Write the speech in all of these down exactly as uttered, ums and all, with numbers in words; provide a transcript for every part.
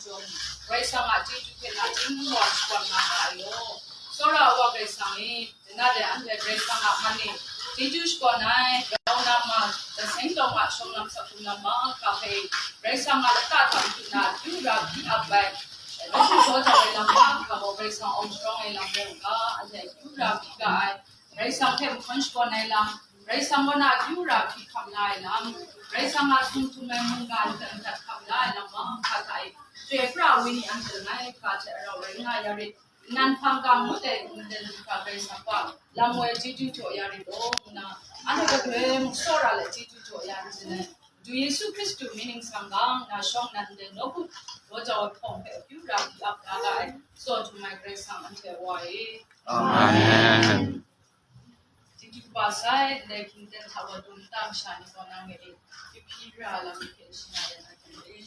Karai Kasang a chyeju hte nachying n wa shakawn nga ma ai law. Tsawra ai Wa Karai Kasang e, dai na de anhte Karai Kasang a man e chyeju shakawn ai, grau na ma, daseng taw ma, shawng lam sak hkrung lam mahkra hpe, Karai Kasang a lata hta matu na akyu ra hpyi ap ai, nawku shaw jau ai lam mahkra gaw Karai Kasang awng sharawng ai lam rai u ga, anhte akyu ra hpyi ga ai, Karai Kasang hpe mahkawn shakawn ai lam, Karai Kasang kaw na akyu ra hpyi hkam la ai lam, Karai Kasang a sung htum ai mungga nhtang htat hkam la ai lam mahkra hta e, Chyoi pra ai Wenyi anhte langai hkra hte arau rai nga ya rit, nnan hpang ga ngut ai nten hkra Karai Kasang gaw lam woi chyeju jaw ya rit law, ngu na, anhte galoi mung tsawra let chyeju jaw ya rit ai. Madu Yesu Hkristu mying ningsang ga, na shawng nnan de nawku shaw jau ai hpawng hpe akyu ra hpyi ap la ga ai, tsaw htum ai Karai Kasang anhte Wa e. Amen. Chyeju kaba sai, ndai hkying ten hta wa dum nta masha ni gaw nang e, hpyi ra lam hpe shana yan ai hte e.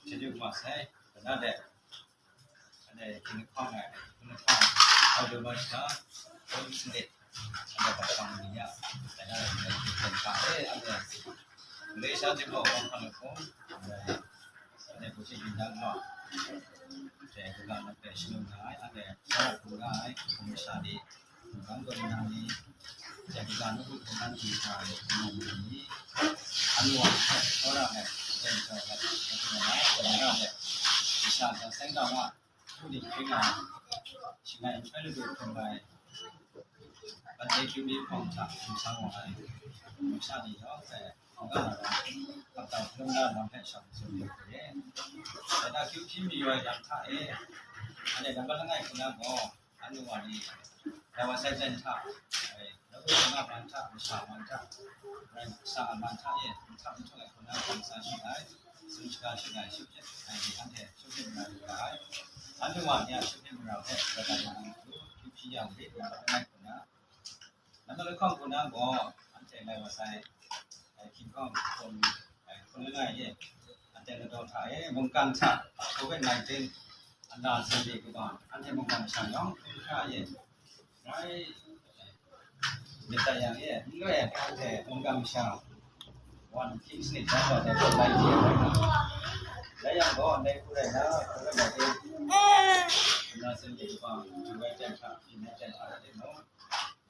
Chyeju kaba sai, kaba de, ane hkying hkawng ai, hkying hkawng ai, au de ma shita, hkying hkawng ai, ane hpa hpang ni ya, ane hkying hkawng ai, ane, Malaysia jing gaw hpang hpang ai hkawng, ane, ane hpaw shi byin dan gaw, jai kaga mat hpe shangun nga ai, ane, tsawra hkrum nga ai, hpung masha ni, mungkan kaw na ni, jai kaga nawku hkungran hkungga ni, hkungran ni, anu wa hpe, tsawra hpe, jen tsawra hpe, jen tsawra hpe, jen tsawra hpe, masha hta seng taw nga, hku ni hpring ai, shangai nhtoi ladu hkrum ai, Bande kyu mi hpawng hta hkum sa wa ai, masha ni yawng hpe hkawng ga na lam, kap tau hkalum na lam hpe shawng tsun yu hte, dai na kyu hpyi mayu ai lam hta e, anhte nambat langai hku na gaw, anu wa ni, dai wa sai jen hta, ai, nawku nga man hta, masha man hta, rai, sa a man hta e, nhtap nhtawk ai hku na hkawm sa shing ai, tsun shaga shing ai, shut hpyit ai ni anhte shut hpyit mara lu ga ai. Anu wa ni a shut hpyit mara hpe, rai rai na matu, hpyi hpyi yang rit, nambat langai hku na, nambat lahkawng hku na gaw, anhte lai wa sai, ai, hkying hkawng hkum, ai, hkum langai e, anhte ladaw hta e, mungkan hta, covid nineteen, a na zingde kaba, anhte mungkan masha yawng hkrum hkra e, rai, myit dat yang e, n loi ai hkra hte mungkan masha, wan hkying sanit jan wa dai hpawt lai hte rai nga. Rai yang gaw, ndai hku rai na, covid nineteen, a na zingde kaba, du ai ten hta, byin ai ten hta rai timung,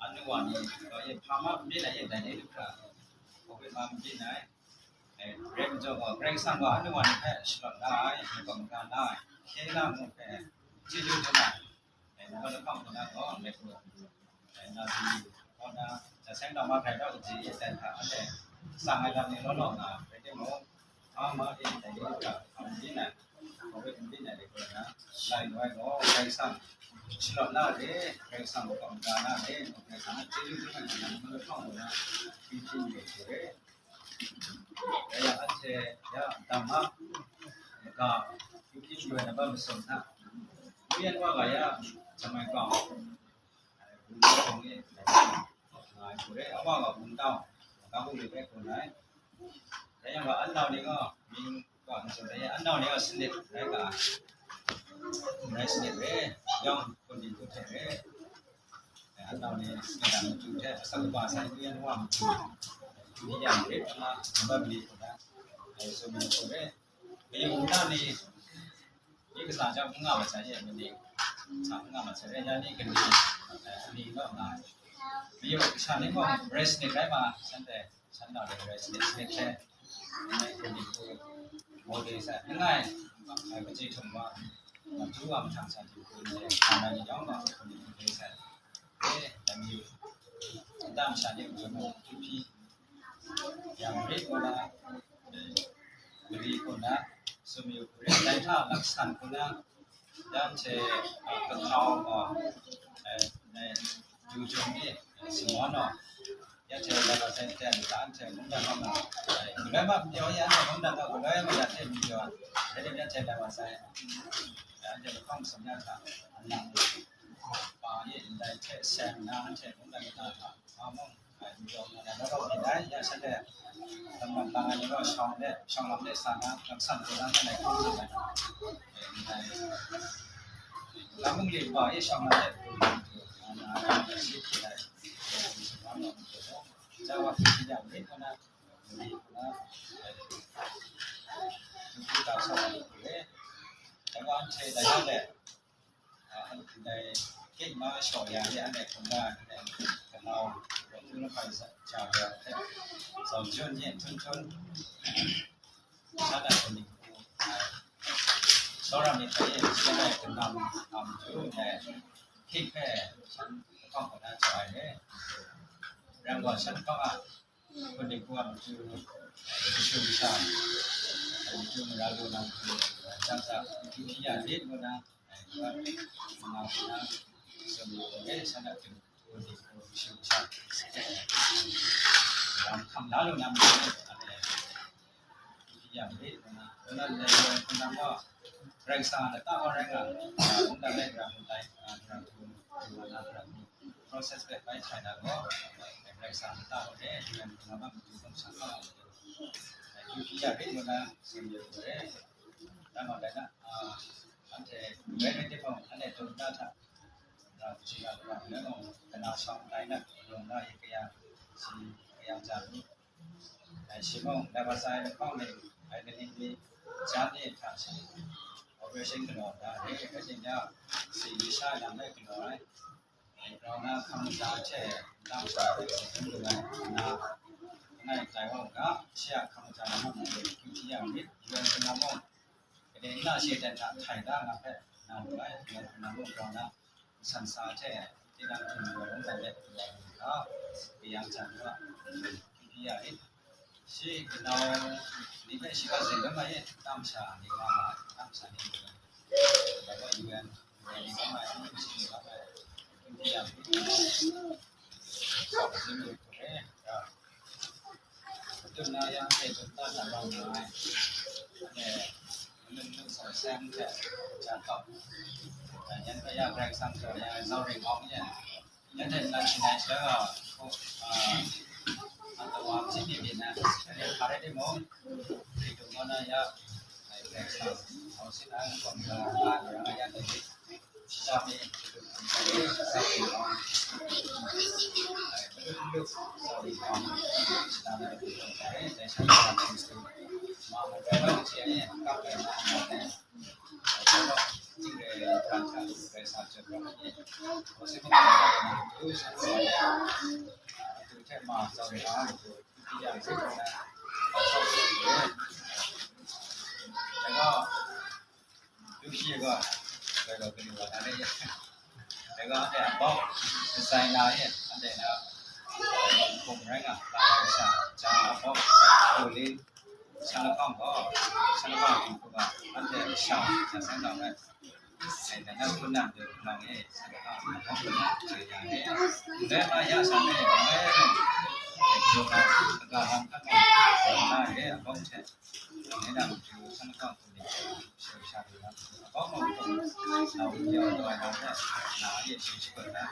anu wa ni, gaw e hpa ma n byin ai e, dai ni lu hkra, covid ma n byin ai. E, rai majaw gaw, Karai Kasang gaw anu wa ni hpe shalawt la ai, makam maga la ai, hkye la mu hpe, chyeju dum ai. E, nambat lahkawng hku na gaw, ndai hku, e, na si kaw na, ja seng taw ma hkrai daw kaji e ten hta anhte tsang ai lam ni law law nga, rai timung, hpa ma e dai ni hkra hpa n byin ai, covid n byin ai de gaw na, lai lu ai gaw, Karai Kasang shalawt la re, Karai Kasang makam maga la re, Karai Kasang a chyeju dum ai lam ni law law nga, hpyi hpyi yu hte re. Dai yang anhte ya damma maga, yu hpyi yu ai nambat masum hta, Nguyen Wa ga ya, Jamai Kawng, Wungtau hpung e, nga ai hku re, a wa gaw Wungtau, Kangpokpi hpe hkun ai. Dai yang gaw, an nau ni gaw, mying gaw n tsun ai, an nau ni gaw sanit rai ga, rai sanit re, yawng hkun di hku hte re. An nau ni, sanit a matu hte, asak kaba sai, Nguyen Wa matu, ni yang rit nna, nambat mali hku na, ai, tsun ai hku re. Mayu nta ni, ni kasa jang n nga mat sai, maning sa n nga mat sai, rai nna ni kani, eh, kani naw nga ai. Mayu kasha ni gaw rai sanit rai ma, shanhte, shan nau de rai sanit sanit hte, eh, kani hku, maw de sai, langai, eh, kaji htum wa, matu wa mahtang sa hte hku ni, sa na ni yawng gaw, kani hku de sai. E, dai mayu, nta masha ni matu mung hpyi hpyi yang rit nna, e, mari hku nna, tsun mayu hku re, dai hta laksan hku nna, ya anhte, a, kahkau gaw, e, dai, Ju Jung e, Simon gaw, ya hte lai wa sai, dai hta anhte mungdan gaw ma, e, galoi ma n pyaw, ya anhte mungdan gaw galoi ma ya hte n pyaw, dai hte ya hte lai wa sai, ya anhte lahkawng masum ya hta, nlang, pa e ndai hte seng nna, anhte mungdan kata hta, nga mung, ai, n yawng nga na, law law byin ai, ya shanhte, lam lam lang ai ni gaw, shawng de, shawng lam de sa na, lam san hku na, ndai hkawng hte bai, e, ndai, lam mung li kaba e shawng lam de, nga na, shi hte ai, e, shawng lam de, Dai wa hkrit hkrit yang myit ngu na, myit ngu na, hkrit hkrit da sa wa hkrit hkrit. Dai wa anhte dai na le, a, dai kyit ma shaw ya le, anhte hkungga, anhte kanau, hkungga hpai sa, ja ya, zawn jun ye, htun htun, sha na hkungga hku, a, tsawra myit hpe, sha na kanam, am ju, e, hkyit hpe, shan lahkawng hku na jaw ai le. Rai gaw, shan lahkawng a, Hpun ni hku a matu, matu sha, matu mara lu na matu, jan sa, matu hpyi ya lit ngu na, ai, hkap, manga hku na, sum lu e, shan a hpun, hpun ni hku, matu sha, ram hkam la lu na matu, ane, matu hpyi ya lit ngu na, ngu na, ngu na, ngu na, ngu na, Karai Kasang a lata wa rai nga, ngu na, rai nga, ngu na, ngu na, ngu na, ngu na, process hpe bai htai na gaw, Karai Kasang lata wa e, N U N hpung na matu hkawm sha nga ai matu, N U P ya rit ngu na, sing yu ai. Dai maw, dai na, a, anhte rai rai timung, anhte dum da hta, a, kaji a lata rai mung, kana shawng tai na, lung na, yi kaya, si kaya ja lu. Ai, shi mung, dai wa sai lahkawng ni, ai, kaning ni, jan ni hta shi, operation galaw da ai, rai timung, si ni sha yang rai galaw ai. Rau na hkam kaja hte nlang sha hpe tsun lu ai, nna, langai tai wa u ga, shi a hkam kaja na mung, Q T M myit, U N hpung na mung, gade nna she dan hta htai da nga hpe, na lu ai, U N hpung na mung rau na, san sa hte, tinang hpung lu ai, lawm dan let lu ai, nga, kayang jan wa, Q T M myit, Shi kanau ni hpe shi ga zin lam ai, tam sha ni nga ma ai, tam sha ni nga ma ai. Dai gaw U N, U N ni nga ma ai, shi ni nga ma ai. India ni nga ma ai. Sa zin lu hkru e, ya. Tun na yang hpe tun ta na rau nga ai. Ane, manun nu sa seng hte, ja kau. Yan kaya Karai Kasang jaw ya ai, zau ring awng yan. Anhte nna shangai sha, a, a, a, tawa hpyi myit myit na, anhte hpa rai timung, hkritung kaw na ya, ai, Karai Kasang, hkawng sin ai, hkawng ga, nga, nga, nga, ya, dai, shata mi, hkritung kaw na, sa wi hkawng, ai, malu malu, sa wi hkawng, shata mi, hkritung kaw na, dai, shata mi, hkritung kaw na, ma, ma, dai, ma, hkritung kaw na, kap, dai, ma, ma, dai, Shan lahkawng gaw, shan lahkawng a hpung hkrup a, anhte a kasha hta seng nau rai. Dai na hpun nang de hpun nang e, shan lahkawng a hpun nang hpun nang hte ya e. Ndai ma ya shan e, ndai nang, dai hpun nang, kaga lam hkan nang, dai na e, abawng hte, dai na matu shan lahkawng hpun ni, shaw sha lu na, abawng mung hpun, nau wu yau taw ai nang hpe, na e, shi shi gaw na.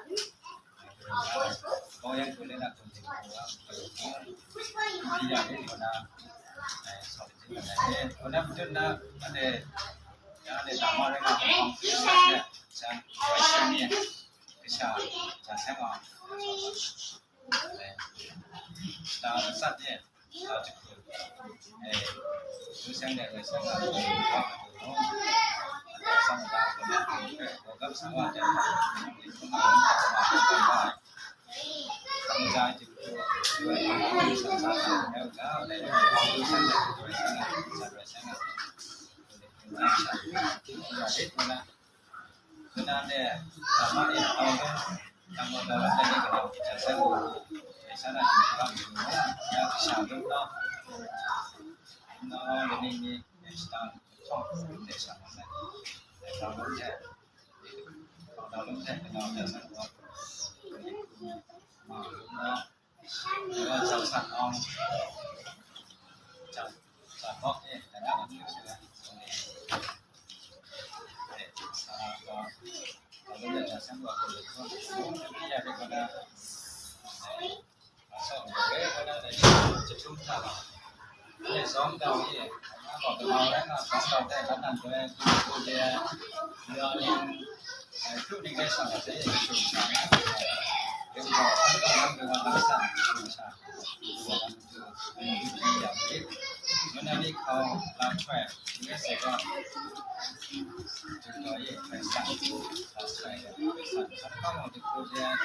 လမ်းထွဲ USA က ဒီလိုရေး ဖက်ဆန် လမ်းထွဲ ဖက်ဆန် ဆန်ကောင်းအောင် တစ်ခုတည်း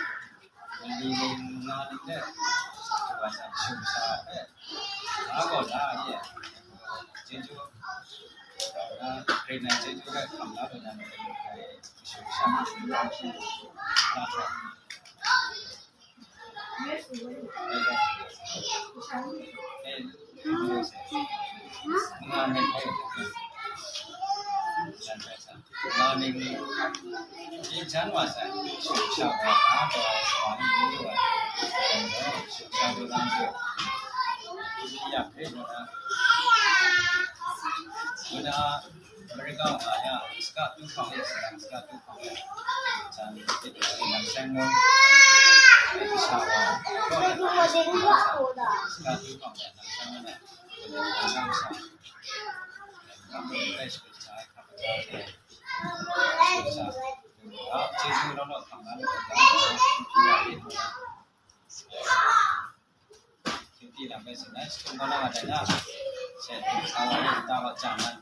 ဒီလိုငါဒီနဲ့ ဒီပါဆန် ရှုံချတဲ့ ငါကောလာရဲ့ ကျေးဇူး ဒါ ခရစ်ယာန် ကျေးဇူးပဲ ခံစားလို့ ရတယ် ရှုံချ လမ်းထွဲ အမေရိကမှာ စကတူးထောင်ရဲ့ စကတူးထောင်ရဲ့ စံဖြစ်တဲ့ နံပါတ်ဆယ် စကတူးထောင်ရဲ့ နံပါတ်ဆယ် နဲ့ နံပါတ်ဆယ် ကျေးဇူးတော်တော်ခံစားလို့ ပြည်လာမယ်ဆိုရင် စတုံးကောင်းလာတဲ့က ဆက်ပြီး ဆောင်ရတဲ့ တာဝန်ကျမ်း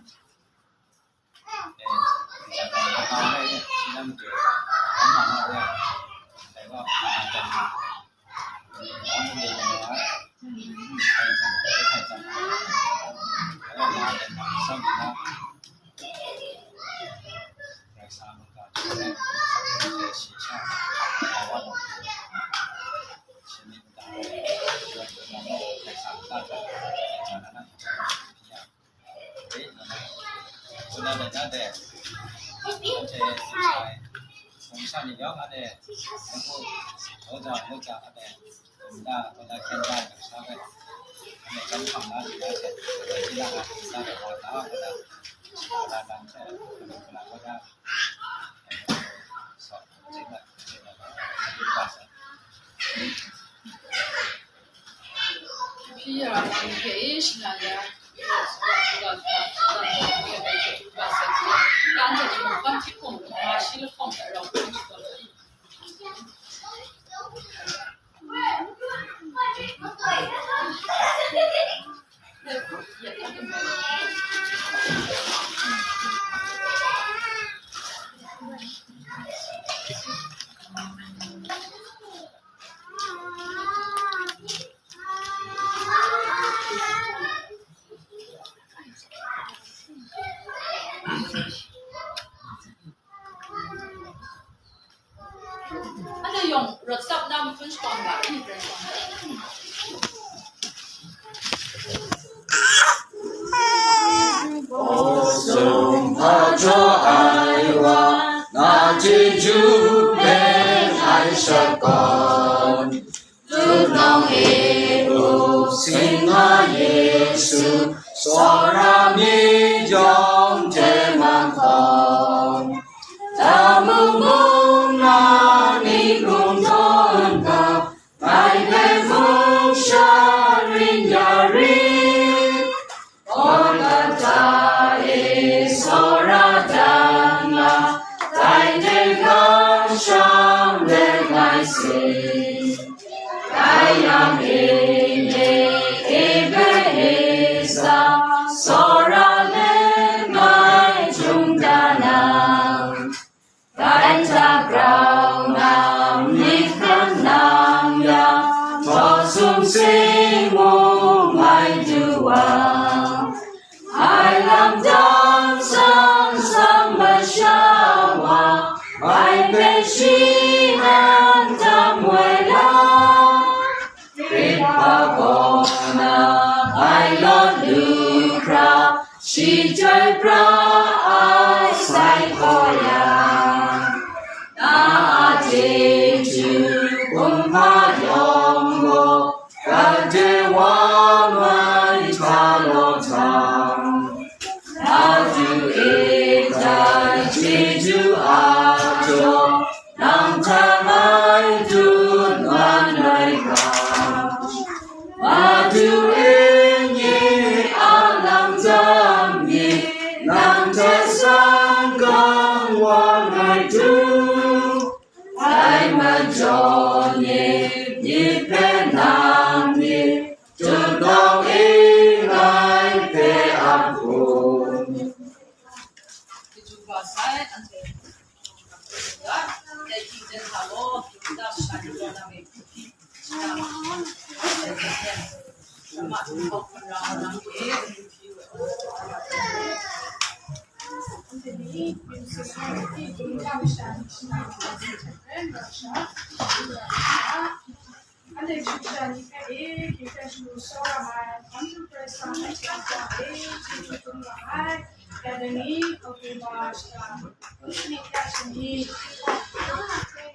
Anhte Hkristu ni hpe e, hkristu sara mai, hkam hkrai sa ai hte a e, chyeju dum ga ai. Ya dai ni, hkau hkrai wa shada, hkun shanik ya shani, hkau hkrai hkau hkrai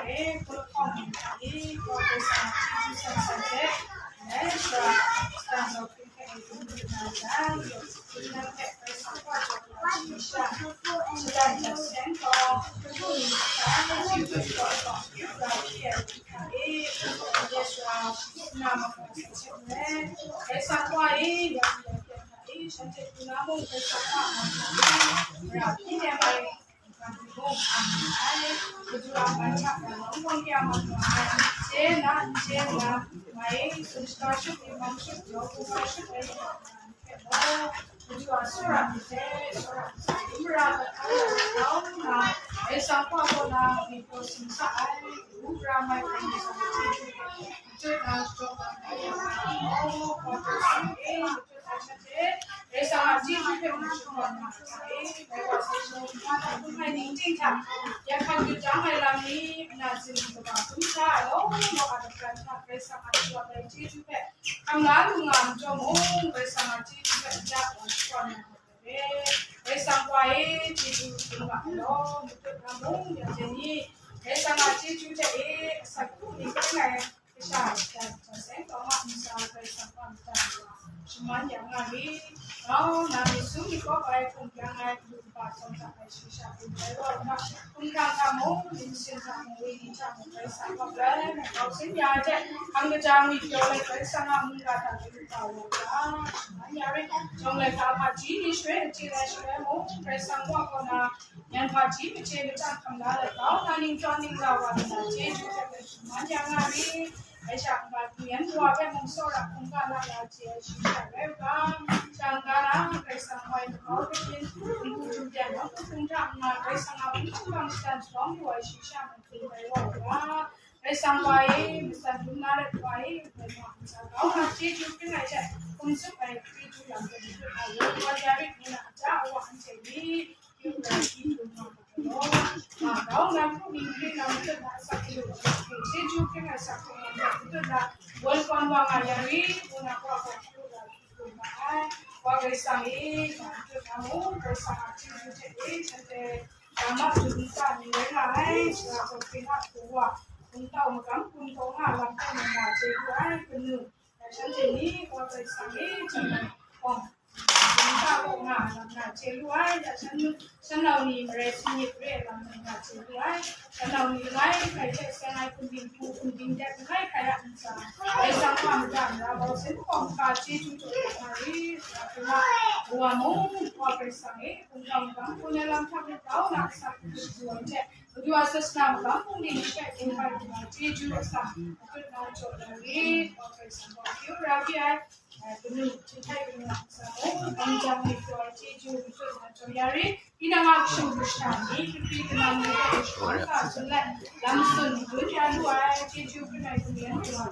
e, hkau hkrai hkau hkrai e, hkau hkrai sa ai chyeju san san hte, e, shara, shada, hkau hkrai hkrai e, hkau hkrai na jang, hkau hkrai na hpe, hkrai sa hkra jaw na, shadan, shadan, shadan, hkau, hkau hkrai sa ai chyeju san san hte, Maju a tsawra myit dai, tsawra myit dai, mara kata grau nna, Karai Kasang Wa kaw na myit gaw sing sa ai, kabu gara mai hkrai mi zawn chyeju hte, machut na shadawn ai yang gaw, Wa hpe sing e, machut ai shanhte, Karai Kasang a chyeju hpe machut wa na ai, dai wa sai shadawn ai hta hkrum ai ning ting hta, ya hkan yu jang ai lam ni, na tsin kaba hkrum hta, lawm law a lapran hta Karai Kasang a shadawn ai chyeju hpe, hkam la lu nga ai majaw mung, Karai Kasang a chyeju hpe nta wa shakawn na hkawhkam e, Karai Kasang Wa e, chyeju dum nga ai law, matut na mung, ya dai ni, Karai Kasang a chyeju hte e, asak hku ning hkring ai, kasha, ja, ja seng, kau nga, ntsa, Karai Kasang Wa nta wa, shaman ya nga ri, grau nna, myit sum myit kawp ai, hkum kyang ai, kaba hta hkawm hta ai, shayi sha hkum ai wa nna, hkumhkrang hta mung, myit masin hta mung, wenyi hta mung, Karai Kasang Wa rai, grau sin ya ai hte, hkam kaja ngwi pyaw ai Karai Kasang a mungga hta kanu kau wa ga, shaman ya rai, jawng laika hpaji ni shaloi, n chye ai shaloi mung, Karai Kasang Wa kaw na, nyan hpaji machye machyan hkam la let, grau nna ningtawng ningla wa nna, chyeju hte hpe shaman ya nga ri, Aisha nba hpung yan kawa hpe mung tsawra hkungga la la chye ai shayi sha rai u ga, shang ga na, Karai Kasang woi makau hpe byin, n-gu htum pyan nawku hpung hta nna, Karai Kasang a hpung hkungga shatan shalawng yu ai shayi sha mung hpung rai wa u ga, Karai Kasang Wa e, matsan dum na ret wa e, ngai ma ntsa grau nna chyeju hpring ai hte, hkum tsup ai chyeju lam hpe matut ai, wa ya rit ngu na, a ja a wa anhte ni, Yu na hti lu nga ai law, nga grau nna hkru ning hkring na matut na asak hkru, chyeju hkring ai asak hkru nang hpe matut na, woi kawn wa nga yang ri, ngu na Wa gaw hkru na hkru nga ai. Wa Karai Kasang e, nga matut na mung, Karai Kasang a chyeju hte e, shanhte, dama du nta ni rai nga ai, sara gaw hkring a hkru wa, hkungtau magam hkun taw nga lam hpe mung nga chye lu ai, kanu, Ya shanhte ni Wa Karai Kasang e, hta na, hkawng, nta kaw nga lam na chye lu ai, ya shan, shan nau ni marai sin myit re ai lam mung nga chye lu ai, shan nau ni langai hkai hte seng ai hpung dingbu, hpung dingdep langai hkai a ntsa, Karai Kasang Wa mada mara bau sin hkawng hkra chyeju jaw ya nga ri, ya hkra, wa mung, Wa Karai Kasang e, hpung hkawng hkam hpung ai lam hta mung grau na asak hkru shagu ai hte, Madu a sasana magam hpung ding hpe hpung hpai hkra chyeju asak, matut na jaw ya ri, Wa Karai Kasang gaw akyu ra hpyi ai, Kanu, htinghkai kanu a ntsa mung, hkam jang myit pyaw ai chyeju matut na jaw ya ri, tinang a kashu kashana ni, kahkri kanang ni hpe shawan ka tsun let, lam tsun madun ya lu ai, chyeju hpring ai hpung yan kawa,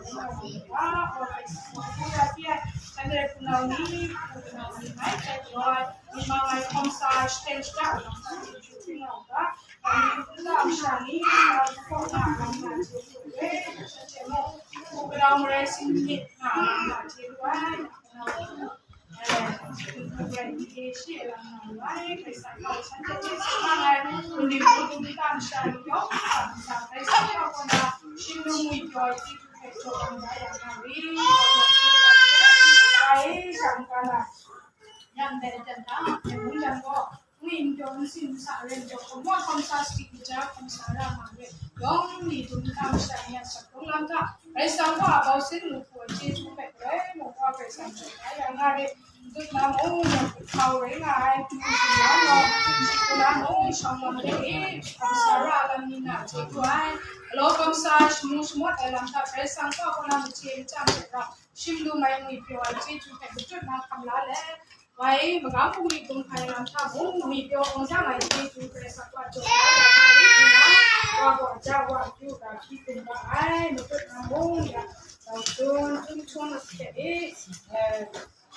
Wa Karai Kasang gaw akyu ra hpyi ai, shanhte hpunau ni, hpu kanau ni, mai hte galaw ai, myit mang ai hkawm sa ai, shaten shada ai lam tsun chyeju hpring nga u ga, Nta masha ni, nta hpawk na lam na chye lu ai, shanhte mung, hku gadau marai sin myit na lam na chye lu ai, na, eh, hku rai ni e shi e lam na lu ai, Karai Kasang gaw shanhte hte seng ai, hku ning hku dum nta masha ni yawng hkra ntsa, Karai Kasang gaw kaw na, shing lung ngwi pyaw ai chyeju hpe jaw kau da ya nga ri, ai, shang ga na, yang dai dan da, yang mung yang gaw, Ngwi n pyaw n sin n sa ren jaw, hkawm wa hkawm sa sadi kaja hkawm sa ra ma re, yawng ni dum nta masha ni a shakdung lam hta, Karai Kasang Wa a bau sin lu hku ai chyeju hpe galoi mung Wa Karai Kasang jaw ai ya nga re, n tut na mung, hkau rai nga ai, hku sin ya law, hku na mung, shawng lam de e, hkawm sa ra ai lam ni na chye lu ai, galaw hkawm sa, shamu shamawt ai lam hta, Karai Kasang Wa kaw na machye machyang hte rau, shim lu mai ngwi pyaw ai chyeju hpe matut na hkam la let, Wai, magam bungli gun hkai lam hta mung, mi pyaw hkawng jang ai chyeju Karai Kasang wa jaw ai, wa na ri nna, wa gaw ja wa kyu ga hpyi gun ga ai, matut na mung ya, zau tun, tun tun hte e, eh,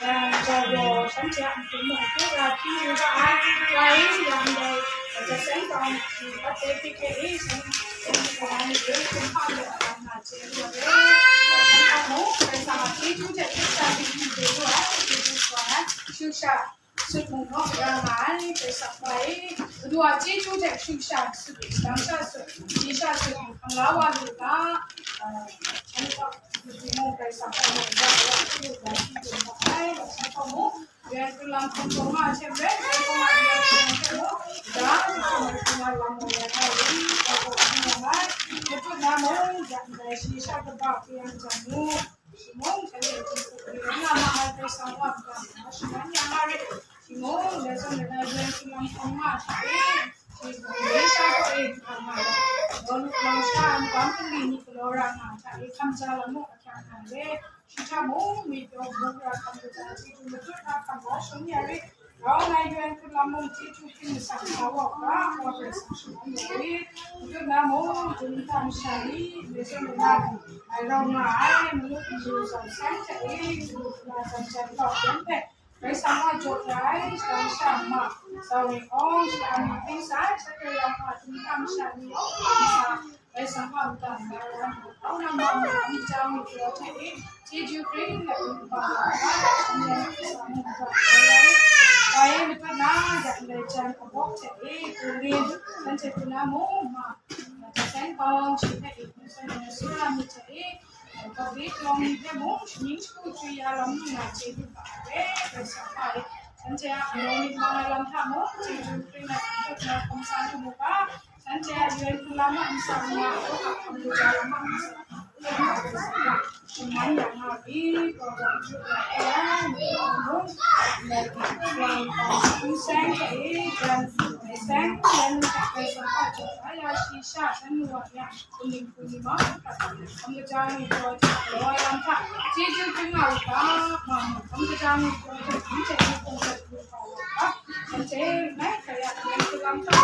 eh, zau gaw shanhte a matu mung kyu ga hpyi yu ga ai, wai, yang dai, eh, ja seng kau, eh, bat dai hpyi hte e, seng, seng kau ai, eh, kumhpa lu ai, na chye lu ai, eh, seng kau mung, Karai Kasang a chyeju hte hkrit sha hpyi yu ai, chyeju shawa ai, shu sha, sut mung naw ra nga ai, Karai Kasang wa e, Madu a chyeju hte shu sha sut, shadang sha sut, shayi sha sut, hkam la wa lu ga, ah, shanhte a matu mung Karai Kasang hpe mung ga wa lu ga shi dum ga ai, wa shanhte mung, yen hkrit lam hkum taw nga ai hte maren, dai gaw nga yen hkrit lam hte mung, ga, hkum ai hkum ai lam mung yen nga ai, ga gaw hkum nga ai, matut na mung, ga ndai shayi sha kaba hku yang jang mu. Shimung hte e Jinghku ni rai nga ma ai Karai Kasang wa hkam na shaman ya nga rit. Shimung, dai zawn rai nna, yen hkrit lam hkawm nga hta e, Jinghku ni sha kaw e hkam nga ai, daw lu daw sha ai magam bungli ni galaw ra nga hta e, hkam ja lam muk ahkyak nga re. Shi hta mung, mi pyaw bung ra hkam kaja chyeju matut na hkam la shawng ya rit. Grau nna yen hkrit lam mung chyeju hpring masang sa wa u ga, wa Karai Kasang shaman ya rit. Matut na mung, dum nta masha ni, dai zawn rai nna, ai rau nga ai, manu mayu zawn seng hte e, manu hkuna jan jan kau hkyen hpe, Karai Kasang wa jaw ya ai, shadang sha ma, zau ni awng, shada ni hpring sai, shanhte yawng hpa dum nta masha ni yawng hpa nsa, Karai Kasang hpa mada n-ga ai wa ni, grau na ma, mung, hkam ja ni pyaw hte e, chyeju hpring let, mung kaba wa ga, shanhte Karai Kasang mung kaba wa ya rit. Wa e matut na, ya ndai jan abawk hte e, Korin, shanhte hkuna mung ma, Jasen kawng shi hpe i hpung shanhte sura myit hte e, Gawri tlawng ni hpe mung shaning shagu chyu ya lam lu na chye lu ga ai, Karai Kasang hpa e, shanhte a galaw myit mang ai lam hta mung, chyeju hpring ai hkrit na hkawm sa lu mu ga, shanhte a yen hkrit lam a nsang nga, hkawhkam hkam lu ja lam a nsang nga, Karai Kasang hpe shaman ya nga ri, gaw gaw n ju ai, mung, n seng hte e, jan, n seng, jan, Karai Kasang hpa jaw ai ya, shi sha, shan nu wa ya, Kaning hku ni mahkra hta, hkam kaja ni pyaw hte galaw ai lam hta, chyeju hpring nga u ga, ma mu, hkam kaja ni pyaw hte, hpring hte ni hpung hte lu hkau wa u ga, shanhte ngai hkrai a, ngai hkrit lam hta,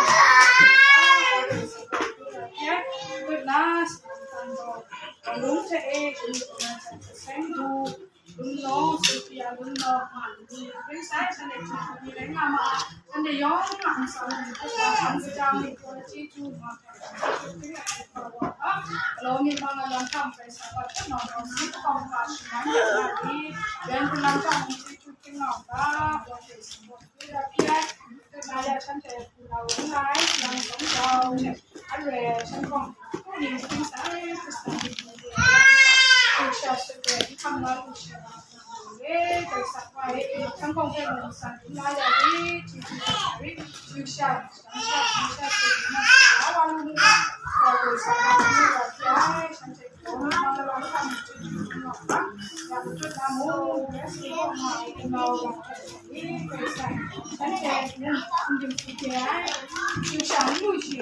hkrit na, lung hte e, kaning hku na hta, seng du, Lun law, Sophia lun law, ma ni, hpring sai, shanhte htingbu ni rai nga ma ai, shanhte yawng a ntsa ni hpe sa, hkam kaja ni pyaw chyeju ma ai, chyeju hpring ai hkrit wa wa ga, galaw myit mang ai lam hta mung Karai Kasang hpa hpawng hkawm ga, shaman ya nga ri, yen hkrit lam hta mung chyeju hpring nga u ga, wa hpe sa gaw, hpring ga hpyi ai, hkrit na ya shanhte hku na wun ai, yang tsawm jau hte, Are, shan gaw, hku ning hpring sai, Hkristan ni hpung de ai, hpung sha sut ai, n hkam na hpung sha na hpung de, Karai Kasang wa e, shan gaw hpe mung san dum la ya ri, chyeju hte sa ri, chyeju sha, shan sha, shan sha sut na, la wa lu mu ga, Karai Kasang wa lu wa hpyi ai, shanhte hku ning ma la wa hkam chyeju hpring wa ga, ya matut na mung, Yesu gaw nga ai, galaw wa hkam chyeju hpring, Karai Kasang, shanhte hku ning hpung de ai, chyeju sha n lu shi lam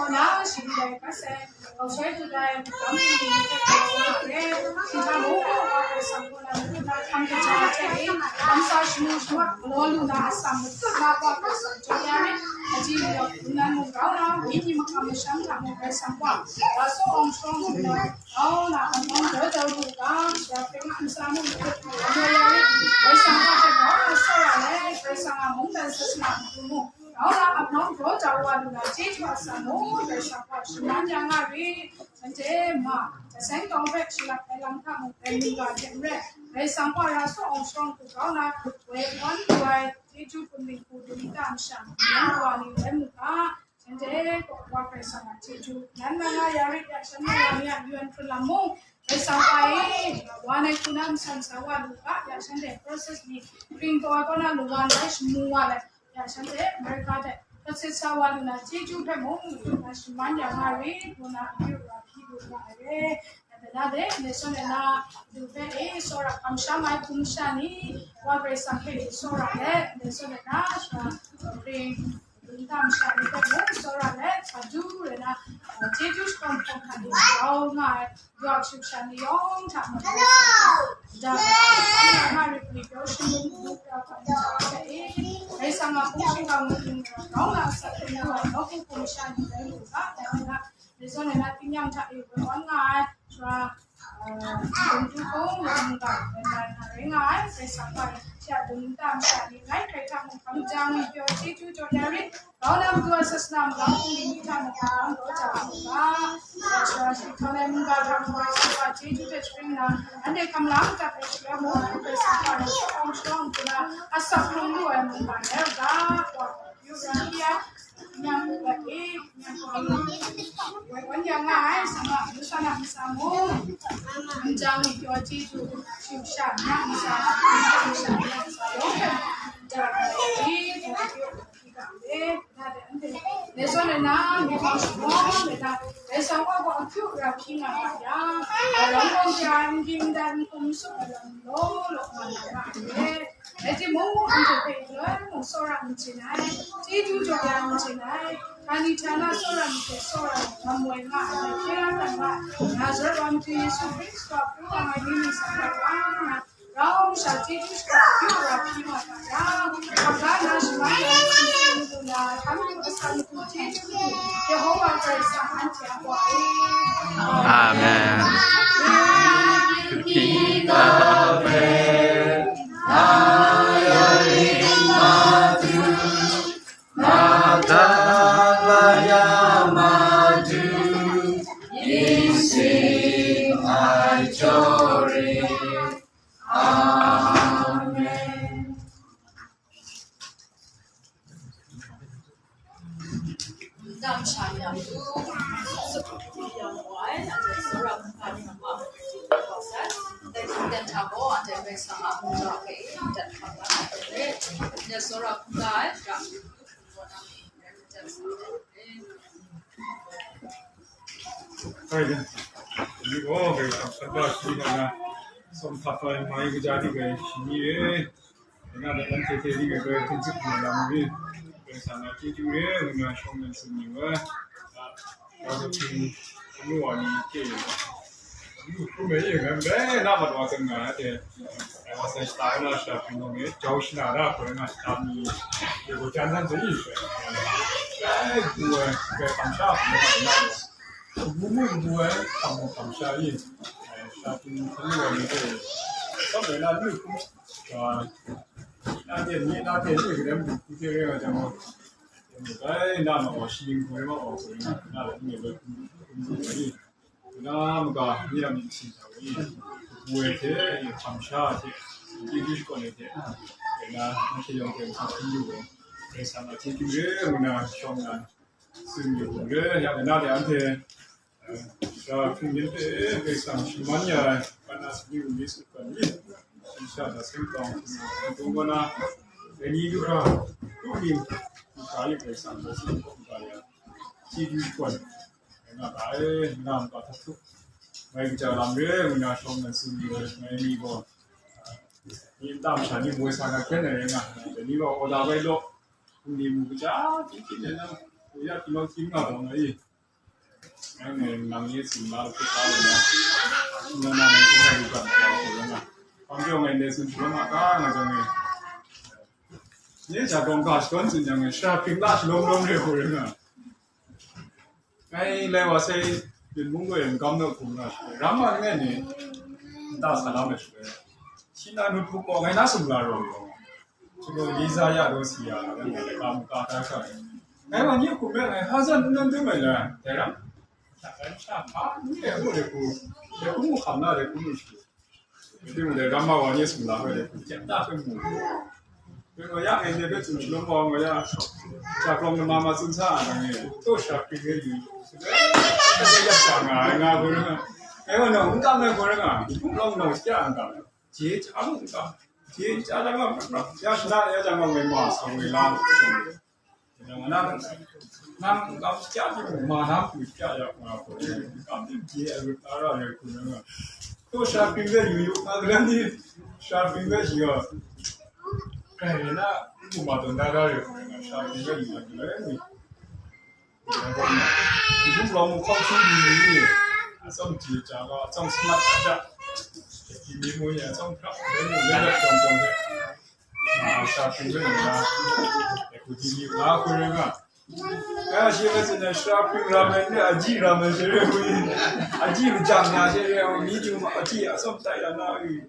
na, Sunday, Kausai tu dai, kam ni ni hte kaw wa re, hkinta mung wa Karai Kasang kaw na matut na hkam kaja hte e, kamsa shamu shamat galaw lu na atsam matut na wa Karai Kasang jaw ya re, aji ni gaw, nnan mung grau na, wenyi makam masham hta mung Karai Kasang wa, wa so awng sharawng lu na, grau na, amawng daw daw lu ga, ya hpe nga nsa mung matut na ya re, Karai Kasang wa hte grau na tsawra ai, Karai Kasang a mungdan sasana matu mung, Grau na ap nawng daw jau wa lu na chyeju atsam mung, Karai Kasang hpe shaman ya nga re, shanhte ma, jaseng tawng hpe shalak ai lam hta mung, dai mungga hte n rai, Karai Kasang hpe ra saw awng sharawng hku grau na, woi wan lu ai, chyeju hpung ling hku dum nta masha, nan wa ni rai mu ga, shanhte gaw wa Karai Kasang a chyeju, nan na nga ya rit ya, shanhte wa ni a yu ai hkrun lam mung, Karai Kasang hpe, wa nai hku na masan sa wa lu ga, ya shanhte process ni, kring taw ai kaw na lu wa nai shamu wa lai, Ya, shanhte America hte hkrit sa wa lu na chyeju hpe mung, na shaman ya nga re, ngu na akyu ra hpyi lu nga ai re. Dai na de, ndai zawn e na, du hpe e, tsawra kamsham ai hpung sha ni, wa Karai Kasang hpe e tsawra let, ndai zawn e na, shara, ring, dum tam sha ni hpe mung tsawra let, sa du rai na, chyeju shakawn hpawng hta ni grau nga ai, Yu a kashu kasha ni yawng hta mung, da, nga rit ni pyaw shangun, ngu pyaw hkam ni hta hte e, Karai Kasang a hpung shingkang mung, grau na asak hte lu ai, nawku hpung sha ni rai lu ga, dai ni na, dai zawn ni na, tingnyang hta e, woi wan nga ai, sara, eh, dum tu hpung, wa mungga, rai nga ai, Karai Kasang gaw, shi a dum nta masha ni, ngai hkrai hta mung, hkam jang ni pyaw, chyeju jaw ya rit, Grau na matu ai sasana magam hpung ni hta mung hkam daw ja ai mungga, ya sara shi hkam ai mungga hta mung Karai Kasang a chyeju hte sharin nna, anhte hkam la madat ai shi a mung, Karai Kasang hpa rai shawng shawng nna, asak hkrung lu ai mungga rai u ga, wa yu ra ya, nyang u ga e, nyang hkawng woi wan ya nga ai, sa nga, yu sa na masa mung, n jang ni pyaw chyeju, shu sha, na masa, shu sha, na masa, yawng hpe, ja ai, Dai zawn e na, myi hkawng shangun e na, dai sa wa gaw akyu ra hpyi nga ga yang, aram gaw gara n ging dan hkum tsup ai lam law law nga na nga ai. Rai timung, anhte hpe galoi mung tsawra n chye ai, chyeju jaw ya n chye ai, htani htana tsawra myit hte tsawra ai lam woi nga ai, hkye la pran nga ai, Nazaret wa matu Yesu Hkristu a pru wa nga ai myit ni sa hkra wa nga, Rau masha chyeju shakap yu ra hpyi nga ga yang, hkap la na shaman ya ai sumsum lu na, hkam lu asak matu chyeju matu, Yehowa Karai Kasang anhte a Wa e. Amen. Amen. Dam sha yang tu, yang wai, ada seorang kami nampak, dan tak ada yang sama muda ke, dan kata ada seorang muda, yang itu, Hai, ni gaw, hei, hkap hkap da shi na, sawm hkap ai mai kaja ni gai shi ni e, na da dan hte hte ni gai gai hpung tsup ni lam ni, gai sa na chyeju re, ngu na shawng nnan tsun ni wa, a, wa sa hpung, hpung wa ni hte, hpung hpung gai gai gai na mat wa tsun nga na hte, Wa sai shata na sha hpung nang e, jau shana ra hkoi na shata mi, de gaw jan san zai sha, ai, bu ai, bai kam sha hpung na na, bu mu bu ai, kam mu kam sha yi, ai, sha hpung hpung wa mi de, kam na lu hpung, a, na de ni, na de ni, de mu ku de re wa jang wa, de mu bai na ma wa shi ling hkoi ma wa hkoi na, na de ni bai ku, ku yi. Na maga ni a myit hte, kabu ai hte, hkam sha hte, chyeju shakawn ai hte, na nanhte yawng hte nhkang hpyi yu ai, Karai Kasang a chyeju re ngu na shawng nnan tsun yu hku re, ya na de anhte, eh, sha hpring yin hpe Karai Kasang shaman ya ai, Bana Sali Wunmi Sut Kwan ni, sha da seng tawng hpung gaw na, dai ni du hkra, tu ning, du hkra yu Karai Kasang, Karai Kasang kaw kaba ya, chyeju shakawn. Nga ga e, nga ga hta htup. Ngai kaja lam re, ngu na shawng nnan tsun ni, ngai mi gaw, ni nta masha ni moi sa na hkyen ai rai nga, dai ni gaw order bai law, ni mu kaja, hkying hkying rai na, ya hkying hkying nga taw nga i. Nang ni, nang ni tsun la lu hkrit la lu na, na na nang hkrum ai lu hkrat na ya hkrum na. Hpang pyaw ngai ndai tsun sharawng a ta nga jang ni, nye ja gawng ga shadawn tsun jang ni, shara hpring la shalawm lawm re hkrum na. Ngai lai wa sai, byin mung gaw yang gam naw hkrum na shi, ram ma ngai ni, nta sa la mai shi, shi na nut hkrum gaw ngai na sum la rawng rawng. Chyago Yesaya daw si ya, ngai kam ka ta sha. Ngai wa nye hkum rai ngai, Hazan n nan dum ai la, dai ram. Sha kan sha hpa, ni e mu de ku, de ku mu hkam na, de ku mu shi. Ting de ram ma wa nye sum la hoi de ku, jep ta hpe mu. Pen wa ya ngai ne hpe tsun shalawm wa wa ya, sha kawng na ma ma tsun sa a, nang e, to sha hpring e yu. Sha ya sha nga, nga hkrum nga. Ngai wa nau, n kam ai hkrum nga, n kum long nau, sha n kam. 节假弄的，节假的嘛，要是那要讲嘛，为嘛是为难，那那那那家就嘛那不假呀嘛，那这节啊，当然也可能啊，都是平时有有那个人的，是平时有，哎，那不嘛都那个人，是平时有那个人。 Mungkan lawng hkawng hkru lu lu ni, atsawm ji ja ga, atsawm smat ja ja, ji mi mu ni, atsawm hkrak, rai mu, rai rat jawng jawng hte, a, sha hpring rai nna, e, ku ji ni, nga hkru rai nga. Kaya shi hpe tsun ai, sha hpring ram ai ni, aji ram ai she re ai, aji majang na she re ai, mi jung ma, aji atsawm tai ya na ai.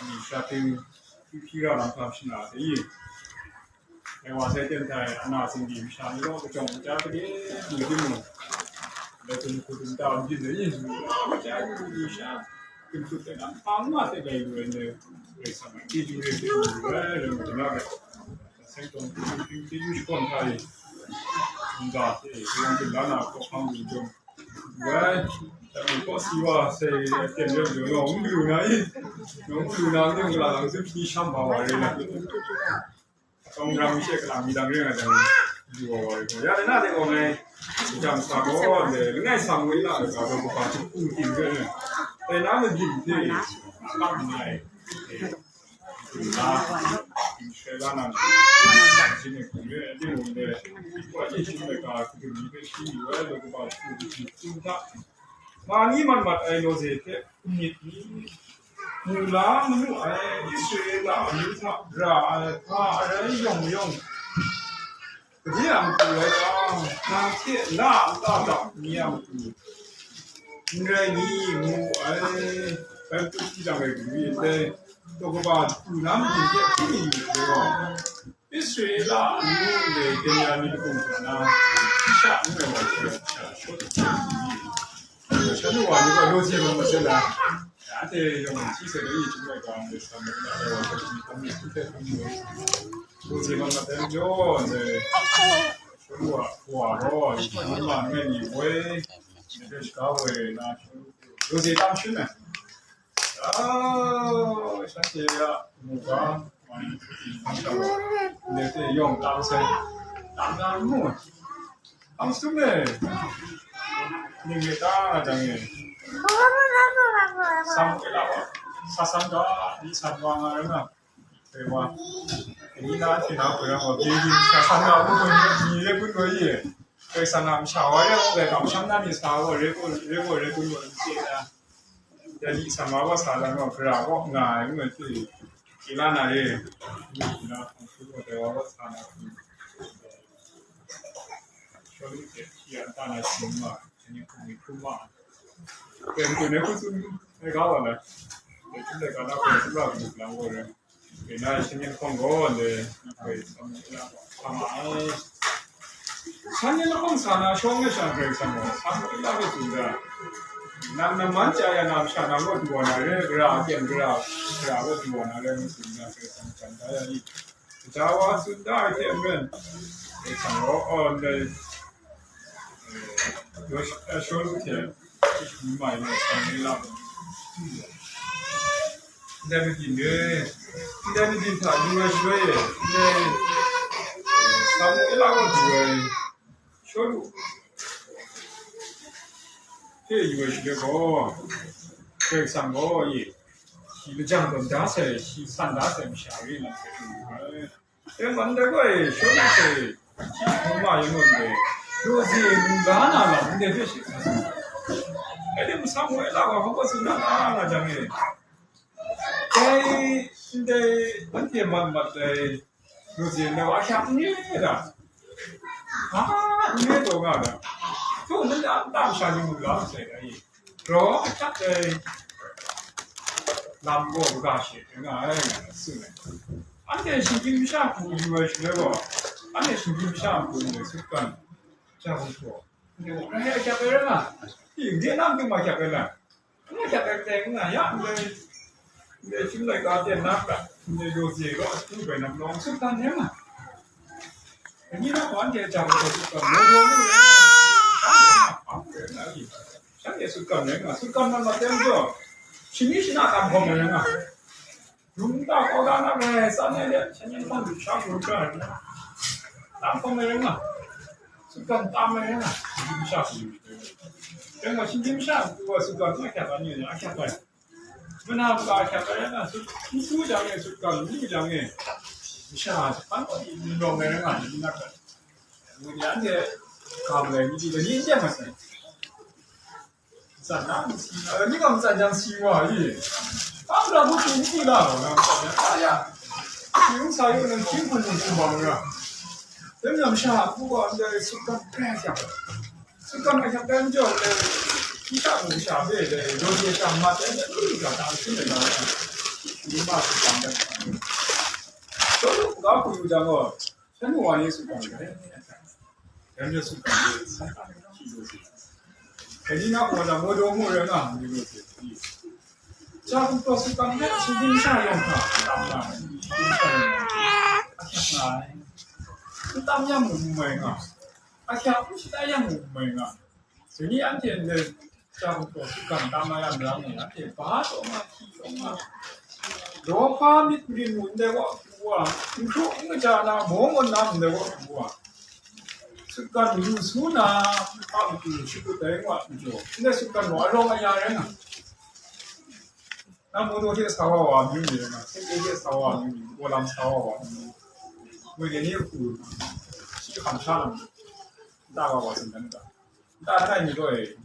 你 sha ting hpyi hpyi ra lam hkam shana de i. Dai wa sai ten htai ana singdi masha ni gaw kachyawng kaja gade lu timung, dai hkum hku hkum ta n byin de i, kaja lu lu sha, hkum hku hte lam hpa ngu ma hte gai lu ai ndai, Karai Kasang a chyeju re hte lu lu ai, rai ngu na rai. Seng tawng hkum hku hkum chyeju shakawn hta i, n-ga hte, kayawng hte la na hkawhkam lu jawng, Wai, tapi kok siwa sai aten yawng yawng yawng n lu na i, yawng n lu na, yawng la lang zip di sham ba wa re na. Kawng ram mi she kalang mi dang re nga jang, lu wa wa re ko. Ya, na de ko ngai, jam sa ko, de, ngai sa mo i la, ka ko pa chu ku tin ke ne. Te na ma jin te, kam ngai. Nna, Israela nan, jin e hkum e, a ting hkum e, wa jin jin e ka, hkum ni hpe shi ni wai, lawt kaba hku hku hkum hta, ma ni man mat ai naw ze hte, myit ni, mu la manu ai, Israela amyu hta ra ai, hpa arai yawng mayawng, Kaji a matu rai yang, nang hte na a nta dap ni a matu n rai ni, ngu ai, bai hpyi jang rai gu mi ndai, daw kaba hku na mayin hte hpyi yu ai gaw, Israela amyu ndai Benyamin hkum hkra na, sha n rai wa hte sha shawt ai hku mi. Shanhte wa ni gaw law si mat mat sai la, anhte yawng hti sai de i, chyum ai ga ndai sa mat na ai wa hkra shi hkam mi hku hte hkam mi. Lu si mat mat ai majaw, ndai, shanhte wa, wa gaw, yi hkawng ma ngai ni woi, ndai hpe shaga woi na, lu si tam shin ai. Au, shanhte a mu ga, ndai hte yawng tang sai, tang na n mu ai. Ang sum e, ning e ta na jang e, sam e la wa, sa san ga, ni san wa nga ai na. Hpe wa, ni na hte na hpe na wa, bye byin sa san ga, wu gun ni re gun gaw ye. Hpe san na masha wa re, hpe kamsham na ni sa wa, re gun, re gun, re gun gaw n chye na. Ya ni sa ma wa sa la gaw, gara gaw nga ai ngu ai hte, chye la na re. Ni na hpang hkru gaw dai wa wa sa na hku. Shawlu hte shi a nta na shi ma, shi ni hku mi hkrum ma. Hpe n-, hku ne hku tsun ai ga wa na. Dai hkrum dai ga na hpe tsun ra hku lang gaw re. Dai na shi ni hkawng gaw ndai, hpe sam ni la hkam ai. Shan ni lahkawng sa na shawng ai sha hpe sam gaw, sam ni la hpe tsun ra. Nang naman chya ya na masha nang gaw du wa na re, gara a kyen gara, gara gaw du wa na re, ngu tsun ra hpe sam jan da ya i. Gaja wa tsun da ai hte maren, Karai Kasang gaw, aw, ndai, Shawlu hte, Shawlu hte, Shawlu hte, Ndai mabyin re, ndai mabyin hta lu ai shaloi e, ndai Samuela kaw du ai Shawlu hpe yu ai shaloi gaw, Karai Kasang gaw, e, shi lajang tawn da sai, shi san da sai masha re na hpe tsun wu ai. E, man dai gaw, e, Shawlu hpe shi hpung ma yang gaw ndai, daw ze lu la na lam ndai hpe shi hkan. Anhte masam woi la wa, hpa tsun na na jang e, dai, ndai, anhte mat mat ai daw ze ndai wa, a hkyang n re da, a, n re taw nga da, htu nta nta masha ni mu la masai da i. Raw a hkyap ai lam gaw kaga she nga ai, nga tsun ai. Anhte shinggyim masha hku yu ai shaloi gaw, anhte shinggyim masha hku yu ai sutgan, ja hku hku, anhte gaw grai a hkyap ai rai nga, i, Vietnam ting ma hkyap ai lam, n hkyap ai teng nga, ya ndai, ndai chyum laika ten na prat, ndai daw ze gaw, a hku bai nam lawng sutgan rai nga. Kaning na hpawn hte jang ai sutgan, mo mo ni rai nga, shanhte sutgan rai nga, sutgan man mat tem jaw, shani shana tam hkawm ai rai nga, lung ta kau da na rai, san ai de, shan yan hpang lu sha hkru sha ai rai nga, tam hkawm ai rai nga, sutgan tam ai rai nga, shinggyim masha hku yu ai. Rai nga, shinggyim masha hku wa sutgan n hkyap ai ni, a hkyap ai. Mana maka hkyap ai na, sut, n su jang e, sutgan n lu jang e, masha jahpan gaw n rawng ai rai nga ai, n nat ai. Ngu de, anhte ga malai ni di, dai ni n teng masai. Matsan na, n si, eh, ni gaw matsan jang si wa i. Ang ra bu tu n di la gaw, na matsan jang, a ya. Si yung sa yung nang hkying hpung hpung hpung bang ra. Dai ni masha a hku gaw, ndai sutgan prai hkyap ai. Sutgan a hkyap dan jaw, e, hkying hta mung sha hpe, e, daw ze sha mat ai, e, lu lu ga dang hkring ai ga, e, ni ma sutgan dan. Shawlu ga hku yu jang gaw, shan wa ni sutgan ai. Yan ya sutgan ai, san hta shi daw ze. Kaning na hku wa jang, mo daw mu rai nga, ni daw ze. Ja hku taw sutgan hpe, shinggyim masha yawng hta, tam nga ai, shinggyim masha yawng hta, a hkyap nga ai. N tam yang mung n mai nga, a hkyap n shatai yang mung n mai nga. Dai ni anhte ndai ja hku taw sutgan tam na ya marang e, anhte ba taw nga, hti taw nga, lawhpa myit marin mu ndai wa hku wa, n hkru n kaja na, maw mawn na ndai wa hku wa, sutgan yu su na, a matu shakut ai wa majaw, ndai sutgan gaw arawng aya rai nga. Nang Mawdaw hte sa wa wa amyu ni rai nga, Sente hte sa wa amyu ni, Polam sa wa wa amyu ni, Wenye ni hku, shi hkam sha lam, nta wa wa tsun dan ga, nta tai ni gaw e,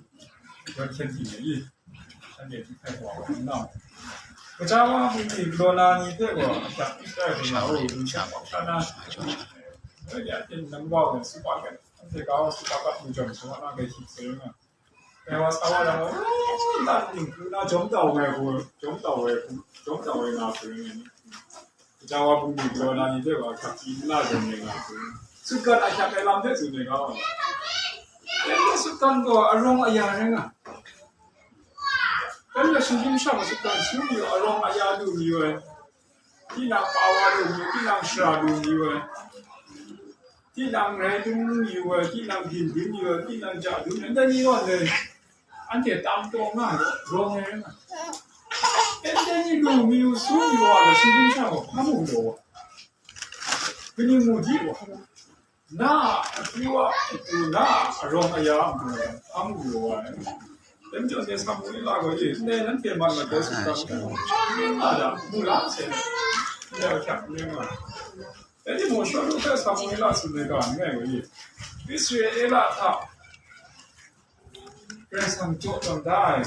yawn hkyen hpyi ai i, shanhte hti hkai wa wa n na, kaja wa bungli galaw na ni hpe gaw, a hkyap n shatai hkrum na, o, ginshang wa sha na, Wenye a tsin nang wa wa su pa kat, anhte ga wa su pa kat, mu jawm sa wa na, gai hkyit sai nga. Dai wa sa wa yang gaw, nta ning hku na jawm tau ai hku, jawm tau ai hku, jawm tau ai nga hku ring ai ni. Kaja wa bungli galaw na ni hpe wa hkak hti n la zawn ai nga hku ring ai. Sutgan a hkyap ai lam hpe tsun ai ga wa. Dai sutgan gaw arawng aya rai nga. Dai shinggyim masha gaw sutgan su mayu, arawng aya lu mayu ai. Tinang pa wa lu mayu, tinang shara lu mayu ai. Tinang rai dum yu ai, tinang byin dum yu ai, tinang ja dum ai, ndai ni gaw ndai, anhte tam taw nga ai, rawng ai rai nga. Ndai ni lu mayu, su mayu wa gaw, shinggyim masha gaw hpa mu law wa? Kaning mu di wa? Na a akyu a akyu, na a arawng aya a mu gaw, hpa mu law wa ai? Dai majaw, ndai Samuela gaw, e, ndai nanhte man mat ai sutgan, nga da, mu la sai, ndai hkyap n rai nga. Dai timung, Shawlu hpe Samuela tsun ai ga langai gaw, Israela hta Karai Kasang jaw tawn da ai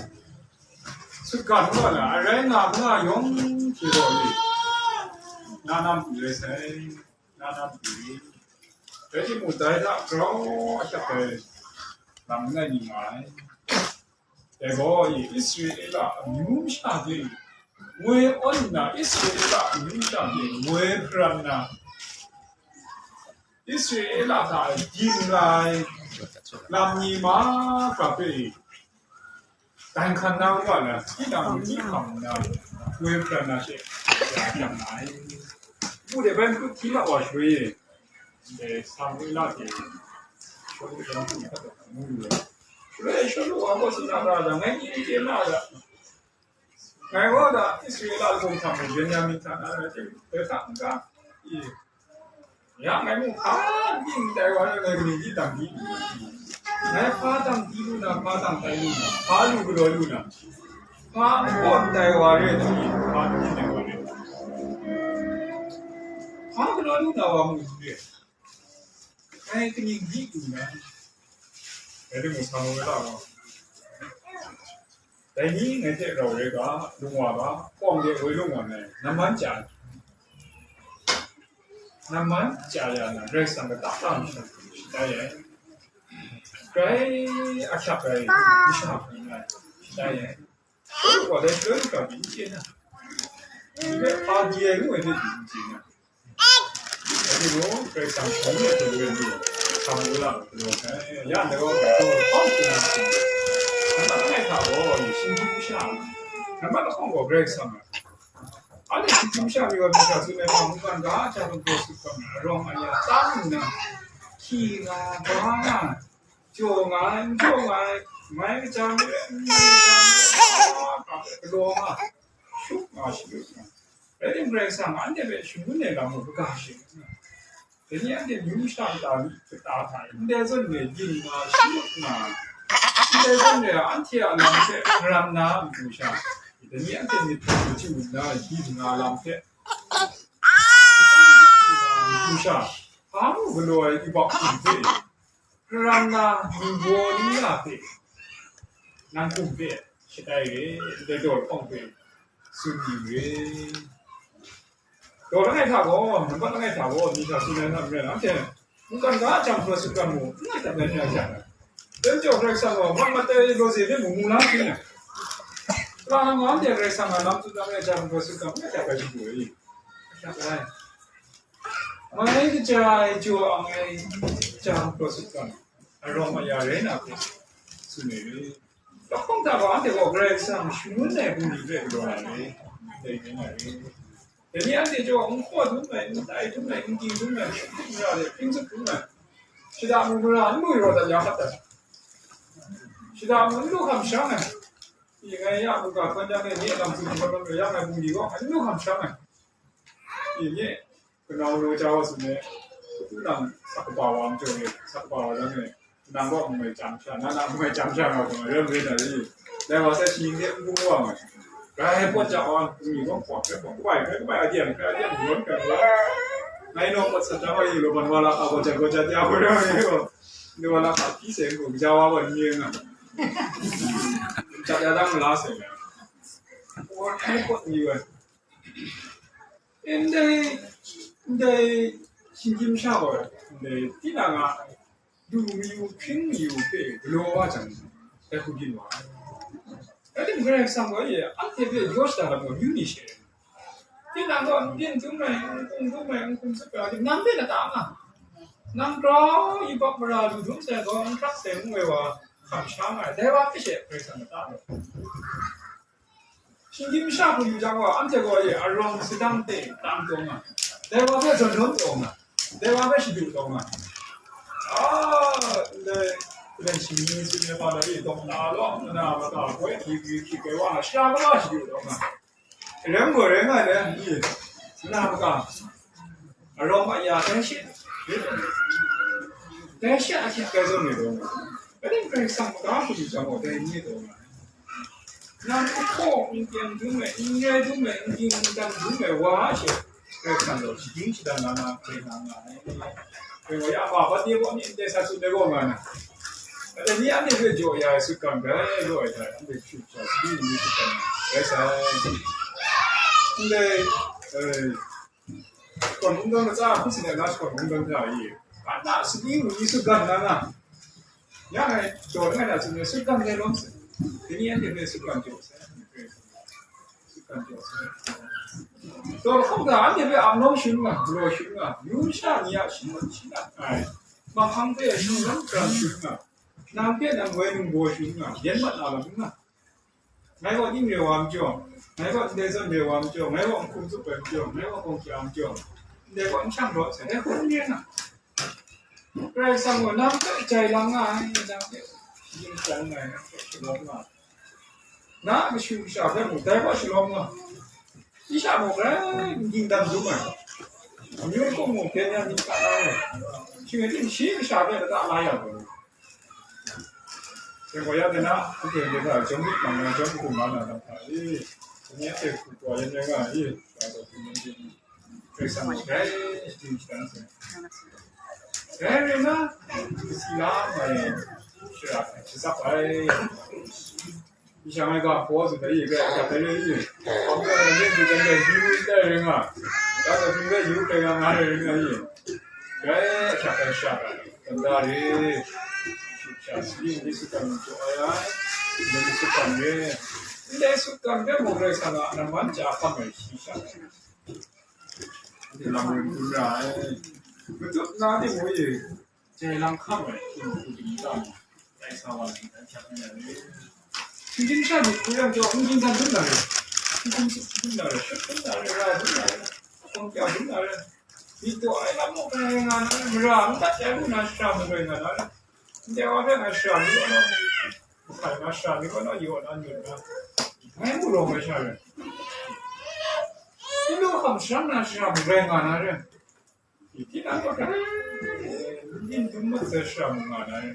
sutgan gaw na, arai nga, nga yawng hte gaw, na nam pru rai sai, na nam pru. Rai timung, dai hta grau a hkyap ai lam langai mi nga ai. Dai gaw, Israela amyu masha de, ngoi awn nna, Israela amyu masha de, ngoi hparan nna, Israela hta ding nga ai lam ni mahkra hpe, dan hkan na wa na, tinang ni hkam nna, ngoi hparan na she, ya yang nga ai. Npu de bai n kut hti la wa shaloi, e, Samuela hte Shawlu yan hku hkrat ai, Shaloi, shaloi, wa gaw tsun na ra da, ngai ni n chye na da. Ngai gaw da, Israela lagaw hta mung, Benyamin hta na ra, dai hta n-ga, i, ya ngai mung hpa n di n tai wa, ngai kaning di dang di, ngai hpa dang di lu na, hpa dang tai lu na, hpa lu galaw lu na, hpa n gaw n tai wa re, hpa n di n tai wa re, hpa galaw lu na wa mung re. Ngai kaning di lu na, ngai de mung sa mu la wa. Dai ni ngai hte rau re ga, lung wa ga, hkawng de woi lung wa ngai, namman chya, namman chya ya na, Karai Kasang kata tam sha, shi tai ai. Grai a hkyak ai, masha hpyi ai, shi tai ai. Wa dai shaloi lu ga byin chye na, shi hpe hpa di ai ngu ai hte byin chye na, dai ni gaw Karai Kasang shangun ai hte maren lu, hkam lu la, lu ai, ya ndai gaw, gaw hpawng hpung na hpung, nambat langai hta gaw, shinggyim masha, nambat lahkawng gaw Karai Kasang ai. Anhte shinggyim masha mi wa mi hta tsun ai hpa mungkan ga a hta mung gaw sut hkam na, arawng aya tam nna, hkyi nga, ba nga, jaw nga ai, n jaw nga ai, mai kaja mi rai, n mai kaja mi rai, a, ga hpe galaw nga, shut nga, shadut nga. Rai tim, Karai Kasang anhte hpe shangun ai lam mung kaga shing nga. Dai ni anhte myu masha kata, kata hta e, ndai zawn re, yin nga, shadut nga, ndai zawn re, anhte a lam hpe hkaran na matu sha, dai ni anhte myit hpe machyu nna, yin nga lam hpe, matu sha, hpa mung galaw ai yubak hkum hte, hkaran na ningbaw ningla hpe, nang hkum hpe shatai re, ndai daw lahkawng hpe tsun yu re. Daw langai hta gaw, nambat langai hta gaw, mi hta tsun ai hta maren, anhte mungkan ga a jang hkra sut kau mu, n ngai dat ai ni a sha ai. Dai majaw Karai Kasang gaw, mat mat ai lawze hpe mung mu la hkri ai. Pra nga anhte Karai Kasang a lam tsun ai jang hkra sut kau mu, n ngai dat ai ni a sha ai. Mai kaja ai jaw ang ai jang hkra sut kau, arawng aya rai na hpe tsun ai re. Lahkawng hta gaw anhte gaw Karai Kasang shangun ai bungli hpe galaw na re, dai rai na re. Dai ni anhte chyawm n hkaw dum ai, n tai dum ai, n ging dum ai, n hpring mara de hpring tsup dum ai, shada mung mara n lu rawt dat ya mat ai, shada mung n lu hkam shang ai, i ngai ya mungga hkawn jang e, nye lam tsun hkawn lam ya yang ai bungli gaw n lu hkam shang ai, i nye kanau law jau wa tsun e, katu nang sak kaba wa n jaw e, sak kaba wa jang e, nang gaw n mai chyam sha, na na n mai chyam sha nga gaw, ram rai na ri, dai wa sai shi ning de n gung wa ma. Rai pawt ja wa, mi gaw pawt, rai pawt, kubai, rai kubai, a diang, rai a diang, rai kubai. Ngai naw pawt sa jang wa, yi law ban wa la ka, gaw ja, gaw ja, ja, gaw ja, gaw ja, wa la ka, pyi sai n gung, ja wa, wa n ye nga. Ja ja dang la sai nga. Wa, rai pawt ni wa. Ndai, ndai, shinggyim sha gaw, ndai, tinang a, du mayu, hpring mayu hpe galaw wa jang, dai hku byin wa ai. Rai tim, Karai Kasang gaw e, anhte hpe yaw shada lam gaw, amyu ni she rai. Tinang gaw, n byin dum ai, n hkum dum ai, n hkum tsup ai, nang hpe lata nga. Nang grau yubak mara lu dum sai gaw, n hkrak sai ngu ai wa, hkam sha nga ai, dai wa hpe she Karai Kasang lata gaw. Shinggyim masha hku yu jang gaw, anhte gaw e arawng sadang hte tam taw nga, dai wa hpe zawn lawm taw nga, dai wa hpe shadu taw nga. A, ndai, ndai shinggyim tsun ai hpa na e, dawng na lawm na mata, poi hkri hkri hkrit ai wa nga, shara kaba shadu taw nga. Rai ngu rai nga ai, i, na mata, arawng aya tai she, tai she a hte tai zawn ni taw nga. Rai tim, Karai Kasang mata hku yu jang gaw, dai ni taw nga. Nang n hkaw, n kyeng dum ai, n rai dum ai, n ging n dan dum ai wa she, Karai Kasang gaw shagying shadan na na hpe na nga ai. Dai gaw ya ma, bat ni gaw ni ndai sa tsun ai gaw nga na. Dai ni anhte hpe jaw ya ai sutgan rai, law ai hta anhte hpyu hpya, sadi ni sutgan rai sai. Ndai, eh, Shakawn Kungdawn matsa hpung sin ai na Shakawn Kungdawn hta i, anhte sadi ni sutgan na na. Ya ngai jaw langai na tsun ai, sutgan rai lawm sai. Dai ni anhte hpe sutgan jaw sai. Sutgan jaw sai. Taw, hkawng hta anhte hpe ap nawng shangun nga, galaw shangun nga, myu masha ni a shangun shangun ai, mahkang hpe shangun kran shangun nga, nang hpe nang woi ningbaw shangun nga, yen mat na lam n nga. Ngai gaw ning re wa majaw, ngai gaw ndai zawn re wa majaw, ngai gaw n hkum tsup ai majaw, ngai gaw hkawng hkya ai majaw, ndai gaw n shang rawt sai, ngai hkum n yen na. Karai Kasang gaw nang hpe jai lang nga ai, nang hpe shayin shalang nga ai, nang hpe shalawm nga ai. Na a kashu kasha hpe mung dai wa shalawm nga ai. Shi sha mung grai n ging dan dum ai. Amyu hkum mung byen yan myit hta la ai. Shing rai timung, shi kasha hpe lata la ya gaw, Dai gaw ya de na, hpung de hta, jawm myit mang na, jawm hkum la na lam hta e, ni a hte hku hkra yan rai nga i, ga taw hpung yan ting, Karai Kasang gaw grai shadim shadan sai. Grai rai na, kasi la mai, shara hte shazap ai. Yi sha mai ga hpaw tsun ai, grai gat ai rai i, hpawng grai rai, rai rai, rai rai, rai nga, ga taw hpung rai yu hkrai nga nga rai rai nga i, grai ahkyak ai shara hta. Kanda re, sha sali ndai sutgan jaw ai, ndai sutgan re, ndai sutgan re mung Karai Kasang a namman chya hkam ai shi sha, lam rin dun ra ai. Matut na de mung e, jai lang hkam ai, hkum hku ding tam, dai sa wa lam dan hkyak na re. Shinggyim sha myit hku yang jaw, n ging dan dun na re, n ging sut dun na re, shut dun na re, ra dun na re, hkawng kya dun na re. Myit daw ai lam muk ngai nga na, mara n dat ai lu na shara maloi nga na, ndai wa hpe ngai shara mi kaw na, mahkai na shara mi kaw na, yaw na, nyut na, ngai mu rawng ai sha rai. N lu hkam sharam na shara maloi nga na rai. Tinang kaw hkra, n din dum mat sai shara mu nga na rai.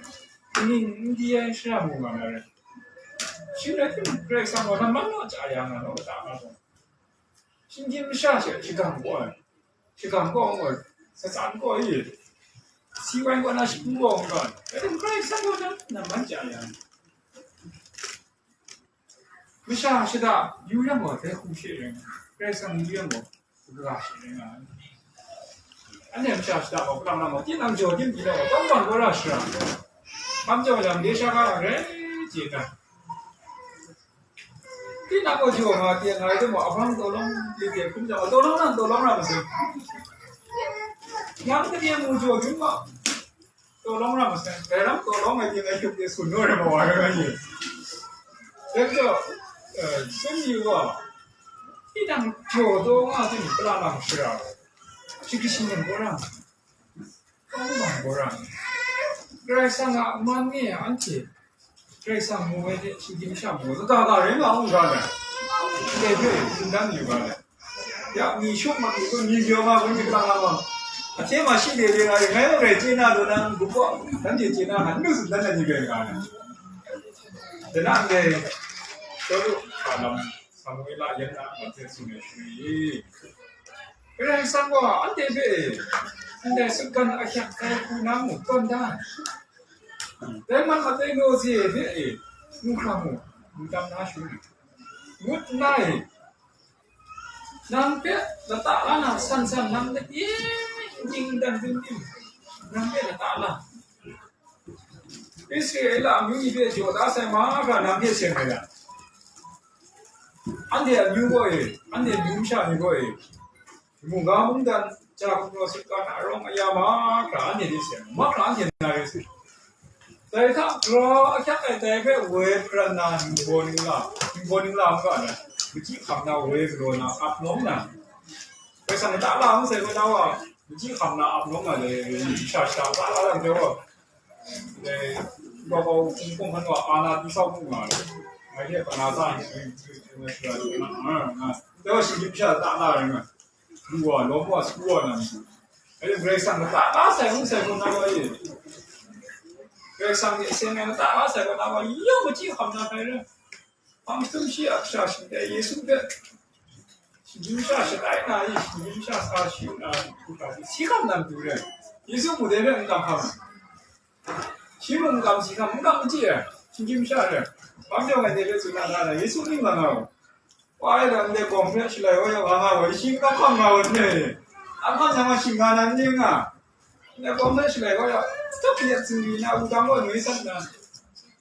Ning n di ai shara mu nga na rai. Shing rai timung, Karai Kasang gaw namman naw chya ya nga naw, chya nga gaw. Shinggyim masha she shagam kaw ai, shagam kaw ai, Satan kaw ai, si wai kaw na shagu kaw ai, rai tim Karai Kasang kaw na namman chya ya. Masha shada yu yang gaw, dai hku she rai nga ai, Karai Kasang yu yang gaw, kaga she rai nga ai. Anhte masha shada gaw, kalang lang gaw, tinang jaw, tinang jaw, kawng bang kaw ra shara, hkam jaw yang, de sha ga yang rai chye na. Tinang gaw jaw nga, tinang rai timung, ahpang tawlawng, tinang hkum jaw, tawlawng nang tawlawng ra masai. Yang kade mu jaw dun ma, tawlawng ra masai. Dai lam tawlawng ai tinang hkyuk de tsun naw rai ma wa rai nga ye. Dai majaw, eh, tsun yu wa, tinang jaw taw nga timung, kalang lang shara, shi kashi nang kaw ra masai. Kawng bang kaw ra ai. Karai Kasang a man e anhte, Karai Kasang mu ai hte, shinggyim masha mu ai, lata ga rai nga u ga ai. Ndai hpe tsun dan yu ga ai. Ya, mi shuk ma, mi kun, mi gyaw ma, kun mi klang lang ma. Ahte ma shi de de nga ai, ngai mung rai chye na, daw na, n-gup gaw, nanhte chye na, hkan nu tsun dan ai ni rai nga ai. Dai na ndai, Shawlu hka lam, Samuela yan na lam hte tsun ai shani, Karai Kasang gaw anhte hpe ndai sutgan ahkyak ai hku na mung tawn da ai. Dai man a tai naw hte hpe e, hkra mu, n tam na shangun, ngut nna e, nang hpe lata la na san san, nang hte n ging dan dun tim, nang hpe lata la. Israela amyu ni hpe jaw da sai mahkra nang hte seng ai lam. Anhte amyu gaw e, anhte amyu masha ni gaw e, mungga mungdan, ja hkungdaw sutgan arawng aya mahkra anhte hte seng, mahkra anhte na re sai. Dai hta, gara ahkyak ai dai hpe woi pran na, ningbaw ningla, ningbaw ningla n ga na, machyi hkam na woi galaw na, ap nawng na, Karai Kasang lata la n sai gaw na wa, machyi hkam na ap nawng na le, sha sha la la lang hte wa, dai, gawgau hpung hkan wa, ana di sau mu nga ai, ngai hte kana tsa ni, dai wa shinggyim masha lata la rai nga, lu wa, lawm wa, su wa na, ngai hte Karai Kasang lata la sai n sai gaw na wa ye, Karai Kasang hte seng ai lata la sai gaw na wa, yawng machyi hkam na hkrai rai. Hpang jahtum shi a kasha shingtai Yesu hpe, shinggyim masha shatai na i, shinggyim masha sa shi na, hku hkra si hkam na matu re. Yesu mung dai hpe n kam hkam ai. Shi mung n kam si hkam, n kam machyi ai, shinggyim masha re. Hpang jahtum ngai dai hpe tsun na, na, na, Yesu ning nga nga u. Wa ai dan ndai bawng hpe shalai wa ya nga nga wa, shi n kam hkam nga wa n re. Kam hkam yang a shi nga na n re nga. Ndai bawng hpe shalai wa ya, tuk let zingri na, wudang wa noi sat na.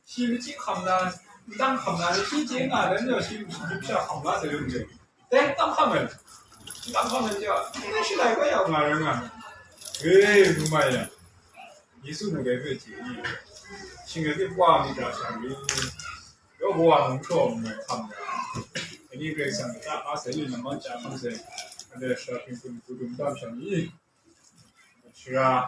Shi machyi hkam na, n tam hkam na, shi chye nga ai, dai majaw shi machyi masha hkam la sai lu ndai. Dai n tam hkam ai, n tam hkam ai majaw, ndai shalai wa ya nga rai nga. E, n mai ya. Yesu mung dai hpe chye i, shing rai hte wa myit ra sha ni? Yawgawa mung hkraw n mai hkam ra, ani Karai Kasang a ta a sai lu namman chya hkam sai, anhte sara hpring hpring hku dum tam sha ni? Shara,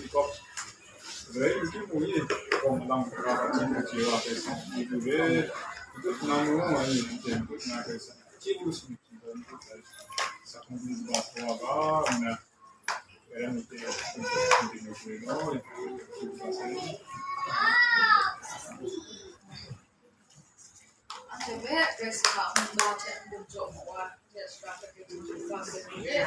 Rai n tim u i, kawm alang hkra hpang hte chye wa ai hkrai sa, chye lu re. N tut na nu, anhte n tut na hkrai sa, chye lu sumhpyi ai hkrai sa, hkungga shawa ga nna, aram myit hte hkungga shawa ga nna, Anhte hpe Karai Kasang a mungga hte n-gun jaw ma wa hte shara hkrat ai hku hkungga shawa ga nna,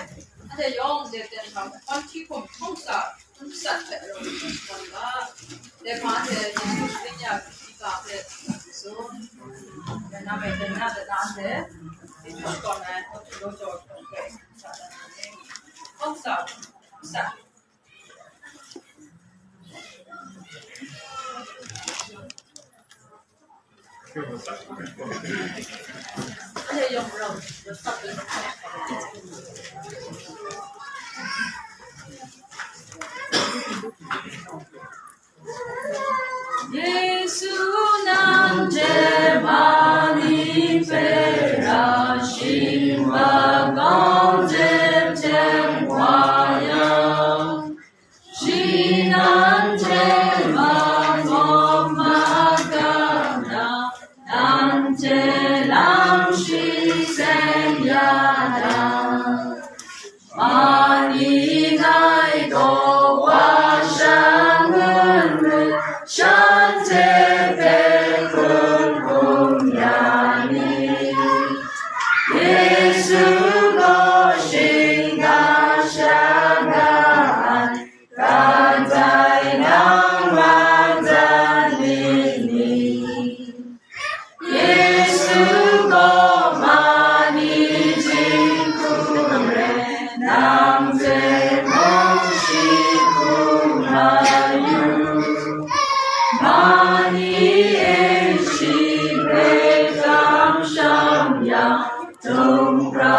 anhte yawng de ten hkam hkawm hti hkum hkawm sa hkawm sat hpe rau hkawm ga. Dai hpa anhte Yesu sharin ya hkika hpe tsun, dai na hpe dai na dai na anhte Yesu shakawn ai nawku law jaw hkawm hpe hkawm sa ai ni, hkawm sa hkawm sat. Yesu nang hte mani hpe ra shing makau jep jep wa yang, shi nang hte magawm magap na, nang hte lam shi seng ya na, mani ngai gaw wa shangun mu, shanhte hpe hkum hkum ya ni. Yesu gaw shingga sha ga ai, kadai nang man dan myit ni? Yesu gaw mani jinghku re, nang hpe mung shi hkum ai yu. Mani e shi hpe kamsham yang, hkungga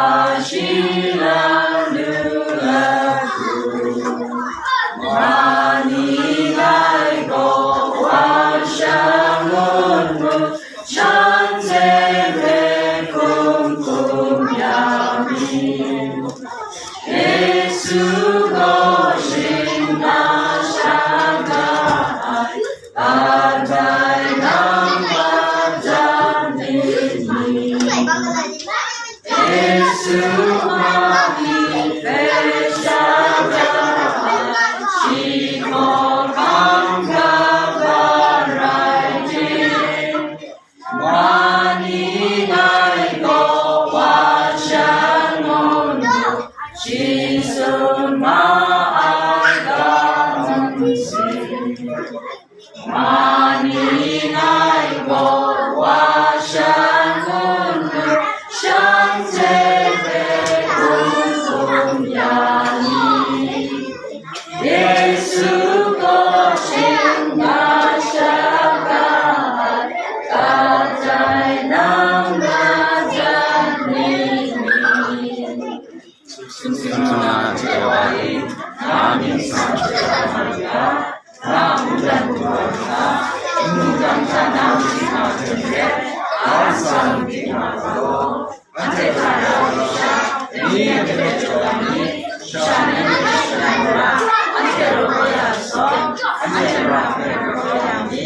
shi lam lu ai hku, mani ngai gaw wa shangun mu, shanhte hpe hkum hkum ya mi. Yesu gaw shingga sha ga ai, kadai nang wa dan myit ni? Yesu mani hpe sha ga ai, shi hkawhkam ga wa rai tim. Mani ngai gaw wa shangun mu, shi tsun ma ai ga n sing. Mani ngai gaw wa shangun mu, shanhte hpe hkum hkum ya ni? Yesu gaw shingga sha ga ai, kadai nang wa dan myit ni? Sumsing nna jaw ai, na myit sa jaw ai ga, na mungdan mungdan hta, mungdan hta na myit nga hte maren, a ntsa myit nga ga law, anhte hta rau lu sha, dai ni a hpe jaw ai ni, sha ni a hpe jaw ai ni, anhte raw kau ya ai zawn, anhte Wa hpe raw kau ya ai ni,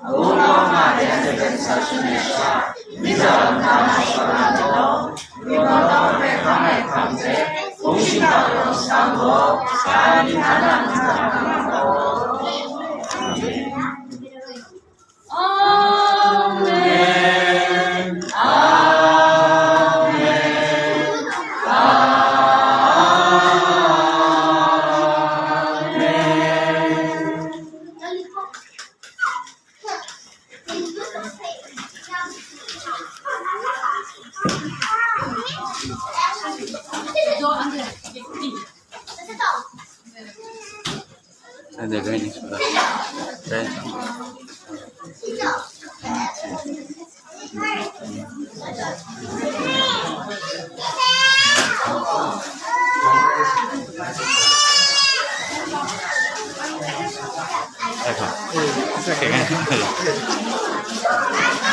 Agu law nga ai anhte hpe n sa shing ai sha, myi hta lam hta na shawng na ai law, Wunpawng Daw hpe hkang ai hkam hte, hpung shingkang ai hkam gaw, ga ni hta na n sa hkam nga law. Amen. Amen. Amen. And they're going to explore. Right? Okay. It's okay.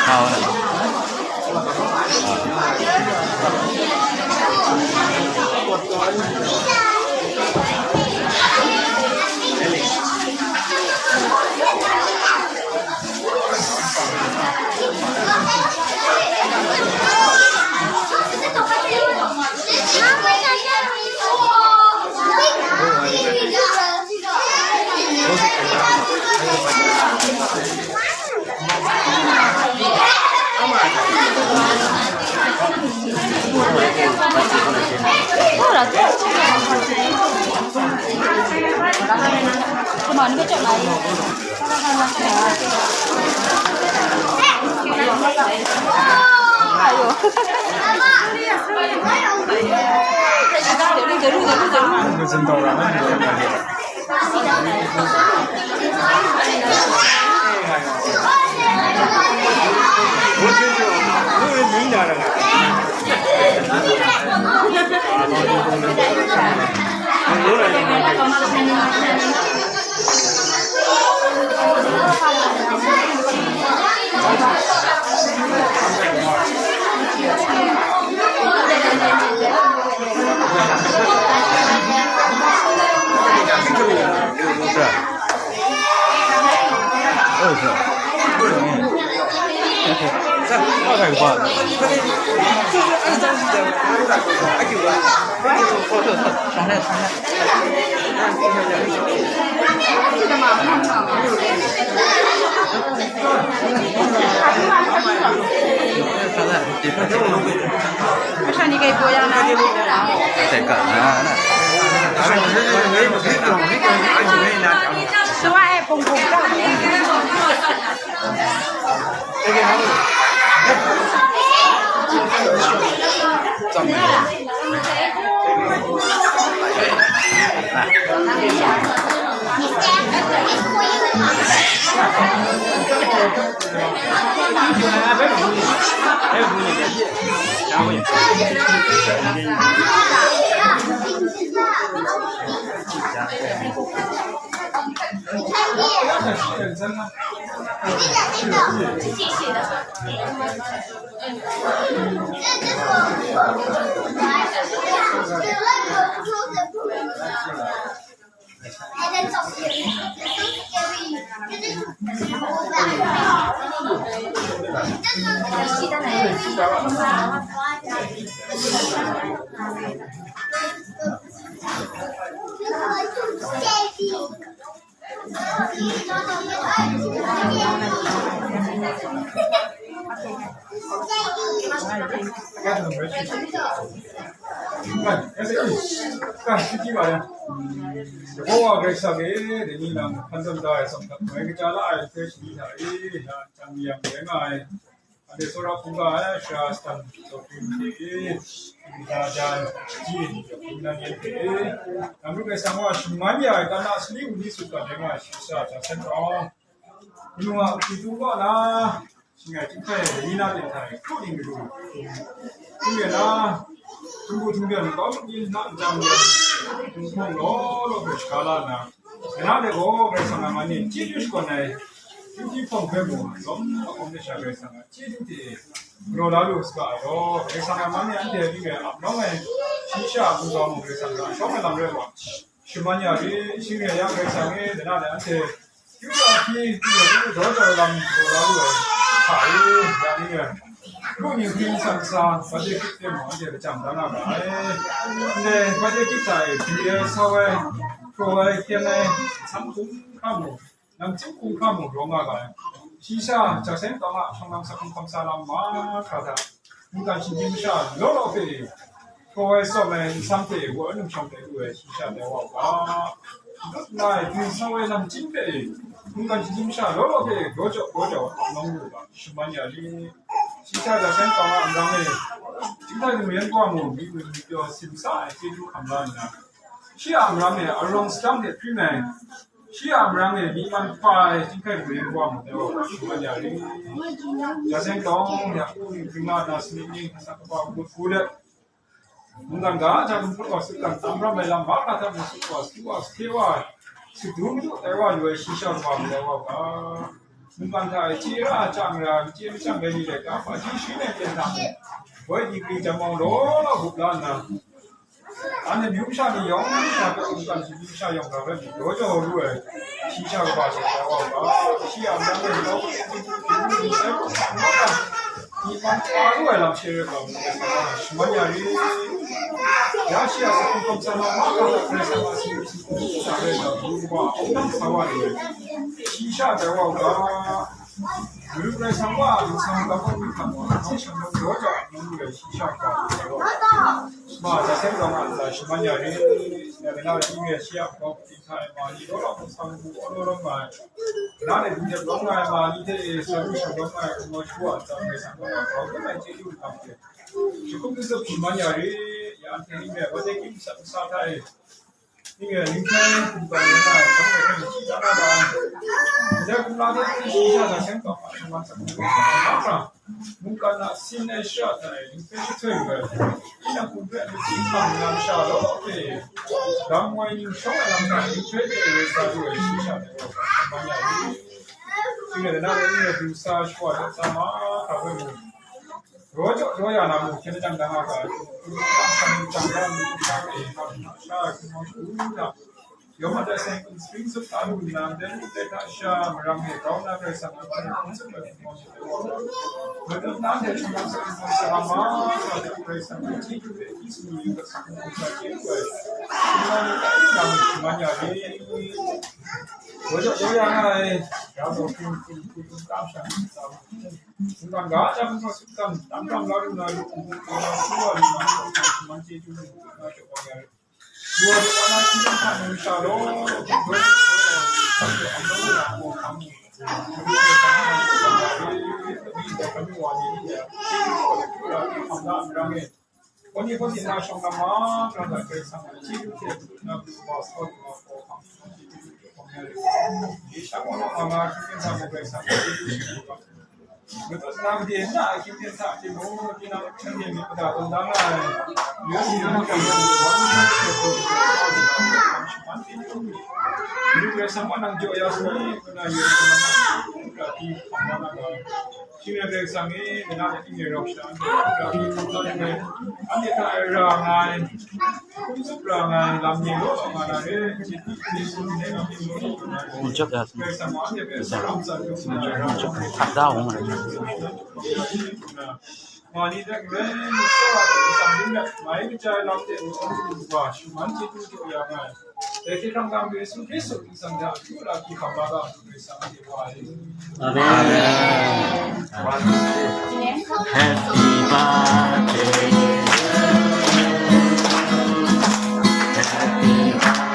Oh, no. Kaw wa Karai Kasang e, dai ni lam hkan tawn da ai, tsawm hta mai kaja la ai hpe shayi hta e, ya jang yang rai nga ai, anhte tsawra hpungga ai, sara shatan tsawkring hte e, ga dan, ji, hpung nan yan hte e, Namru Karai Kasang wa shaman ya ai, tan na sali wunli sut ga rai nga ai, shayi sha hta san prawng, Manu a hkritung kaw na, shing ai chyum hkrai ai ni na ten hta e, hkru ning matu, hkru ning na, hkunggu hkungdawn kau ni na nchyang yan, hkunghpawng law law hpe shaga la nna, Karai Kasang a man e chyeju shakawn ai, hpyi hpawng hpe mung, lawm lahkawng de sha Karai Kasang a chyeju hte galaw la lu saga ai gaw, Karai Kasang a man e anhte ning ai ap nawng ai, shayi sha a hpung ga mung Karai Kasang a shawng ai lam rai wa, shaman ya ri, shing rai yang Karai Kasang e, dai na le anhte, Yu wa hpyi, yu wa hpyi, daw jau lam daw la lu ai hta e, ya ni e, lu ni hpyi san sa, Baibal hkrit hte mung anhte lachyam da nga ga ai. Ndai Baibal hkrit hta e, hpyi ai, sau ai, hpraw ai, hkyen ai, hkam hkum hkra mu, namchyum hkum hkra mu rawng nga ga ai. Shayi sha, ja seng tawng a, shawng lam sa hkum hkam sa lam mahkra hta, mungkan shinggyim masha law law hpe, hpraw ai tsawm ai nsam hte wa ai numshawng hte lu ai shayi sha tai wa u ga. Lut nga ai, gwi sau ai lam chyim hpe, mungkan shinggyim masha law law hpe, gaw jaw gaw jaw nawng lu u ga, shaman ya ri. Shayi sha ja seng tawng a nrang e, chyinghkai mung yan kawa mung, myi mung myi pyaw simsa ai chyeju hkam la nna, shi a nrang e arawng sadang hte hpring ai, Shi a marang e myi man hpa ai chyinghkai mare wa mu dai wa, shi man ya ri. Ja seng tawng ya, u ni bring la na, sini ni sa kaba gut gu let, mungkan ga ja gun hput wa sut kan, tam ram ai lam ma ka hta mu sut wa, sut wa, sut wa, sut du madu dai wa lu ai shi sha wa mu dai wa ga. Mungkan hta e chye ra, chyang ra, chye machyang rai ni lai ga, hpa shi shi ne ten hta mu, woi di kri jam mawng law law gup la nna, anhte myu masha ni yawng sha hpe mungkan shi myu masha yawng hkra hpe daw jaw lu ai, shi sha kaba hte da wa u ga, shi a marang e grau hpe myi man hpa lu ai lam she rai ga, mung ai sa na, shi man ya ri. Ya shi a sakhkung kamsham ai mahkra hta Karai Kasang a sumsing hkungga sa rai ga, mung wa, aung dang sa wa ni, shi sha dai wa u ga. Madu Karai Kasang wa a lusang lam hkam wa, nang shanglawm daw jau nang lu ai shi sha hkra wa, ma, ja seng rawng a ntsa shi man ya ri. Ya, dai na rai nme shi a hkawm hpyi hta e ma ni, daw lawm hkam bu aw law lawm nga ai, na de dum dep lawm nga ai ma ni hte e, sa lu shanglawm nga ai hkrung wa shagu a ntsa Karai Kasang wa a grau hkrum ai chyeju hkam hte, shi hkum tsut shi man ya ri. Ya, anhte nme wa de kim sa sa hta e, Ning e, ning hpe hkum tawng rai na, hkum rai hpe hti da na ga, ndai hkum la hte hpe shi sha na seng tawng hpa, shaman sa hkum rai sa na hkra, mungkan a sin ai shara hta e ning hpe shahtoi yu ai, tinang hkum hpe machyi hkam na masha law hpe, dang moi ning shawng ai lam hta ning hpe de rai sa lu ai shi sha de gaw, shaman ya u. Shing rai na rai, ning e du sa shawa dat sa mahkra hpe mung, Raw jaw daw ya na mung hkyen jang dang a ga, jang dang mi hkra e, sha ai hkungmawng shagu hta, yawng a tai seng spring zup a lu nna, ndai lu ndai hta sha marang e grau nna Karai Kasang a hkungmawng shagu ai hkungmawng shagu ai, madun na ndai hkungmawng shagu ai sa ma, sa hte Karai Kasang a chyeju hte hpyi sumru yu ga, sa hkungmawng shagu ai, hkungmawng ni tai na mung shaman ya ri. Raw jaw daw ya nga ai, ya gaw hpring hpring hpring hpring tam sha, sa hpring Sumran ga jang, sumran tam ram la lu na, lu hku hku na, su wa lu na, man chye chyu lu na, shawk wa ya ri. Lu wa lu wa na, hkying hta nu sha law, lu wa lu wa na, am law lu na, ko hkam ni. Kami wa ni ni ya, hkying hta nu sha law, hkying hta nu sha law, Kawni kawni na shawng na mahkra hta Karai Kasang a chyeju hte na pru wa sa wa na hkawhkam, yi sha wa na nga nga hkying hta gaw Karai Kasang a chyeju hte na pru wa. Madu na made na a hkying hta hte mung, tinang hpyen de myit mada tawn da nga ai, yawng si yawng hkam na wa, shaman hte hkrum ni, Madu Karai Kasang wa nang jaw ya sa ni, ngu na yawng si na nga hkra hti hkam da nga ai. Shing rai Karai Kasang e, na a hkying e rau sha, anhte hkra hti hkam da yang e, anhte hta e ra nga ai, hkum tsup ra nga ai lam ni law, nga na re, chye di, chye di, Karai Kasang wa anhte hpe saram tsat yu nga ai, Hkap da hkung ai. Ma ni hte n-, rai nni, tsawra hte n-, tsang rim let, mai kaja ai lam hte n-, wa, shaman chyeju jaw ya nga ai. Dai hte hkrang hkrang Yesu Hkristu hpyi tsang hta, akyu la hpyi hkam la ga, Madu Karai Kasang a hte wa ai. Amen. Happy birthday. Happy birthday.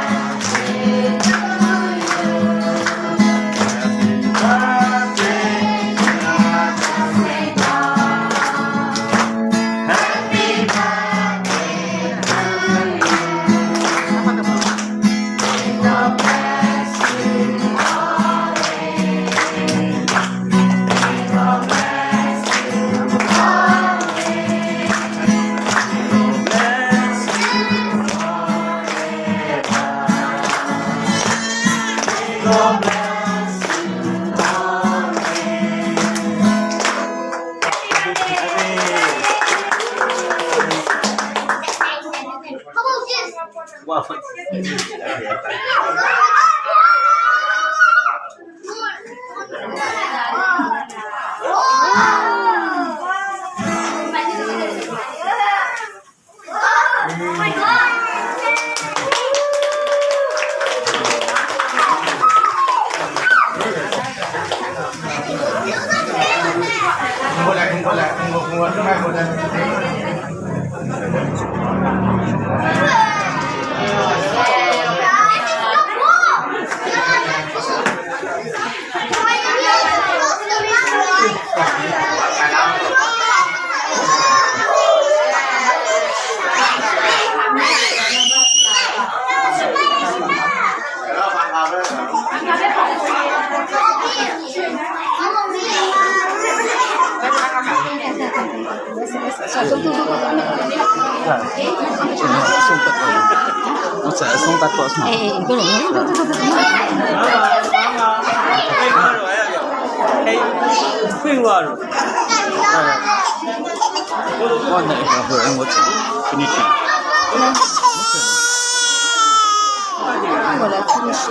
အဆုံးသတ်သွားပြီ။ ဟုတ်ဆရာ၊ အဆုံးသတ်သွားဆရာ။ အေး၊ ဘယ်လိုလဲ။ ခွင့်သွားတော့။ ဟောနေတယ်။ ဟိုအဲ့မို့ finish. ဟုတ်လား။ finish.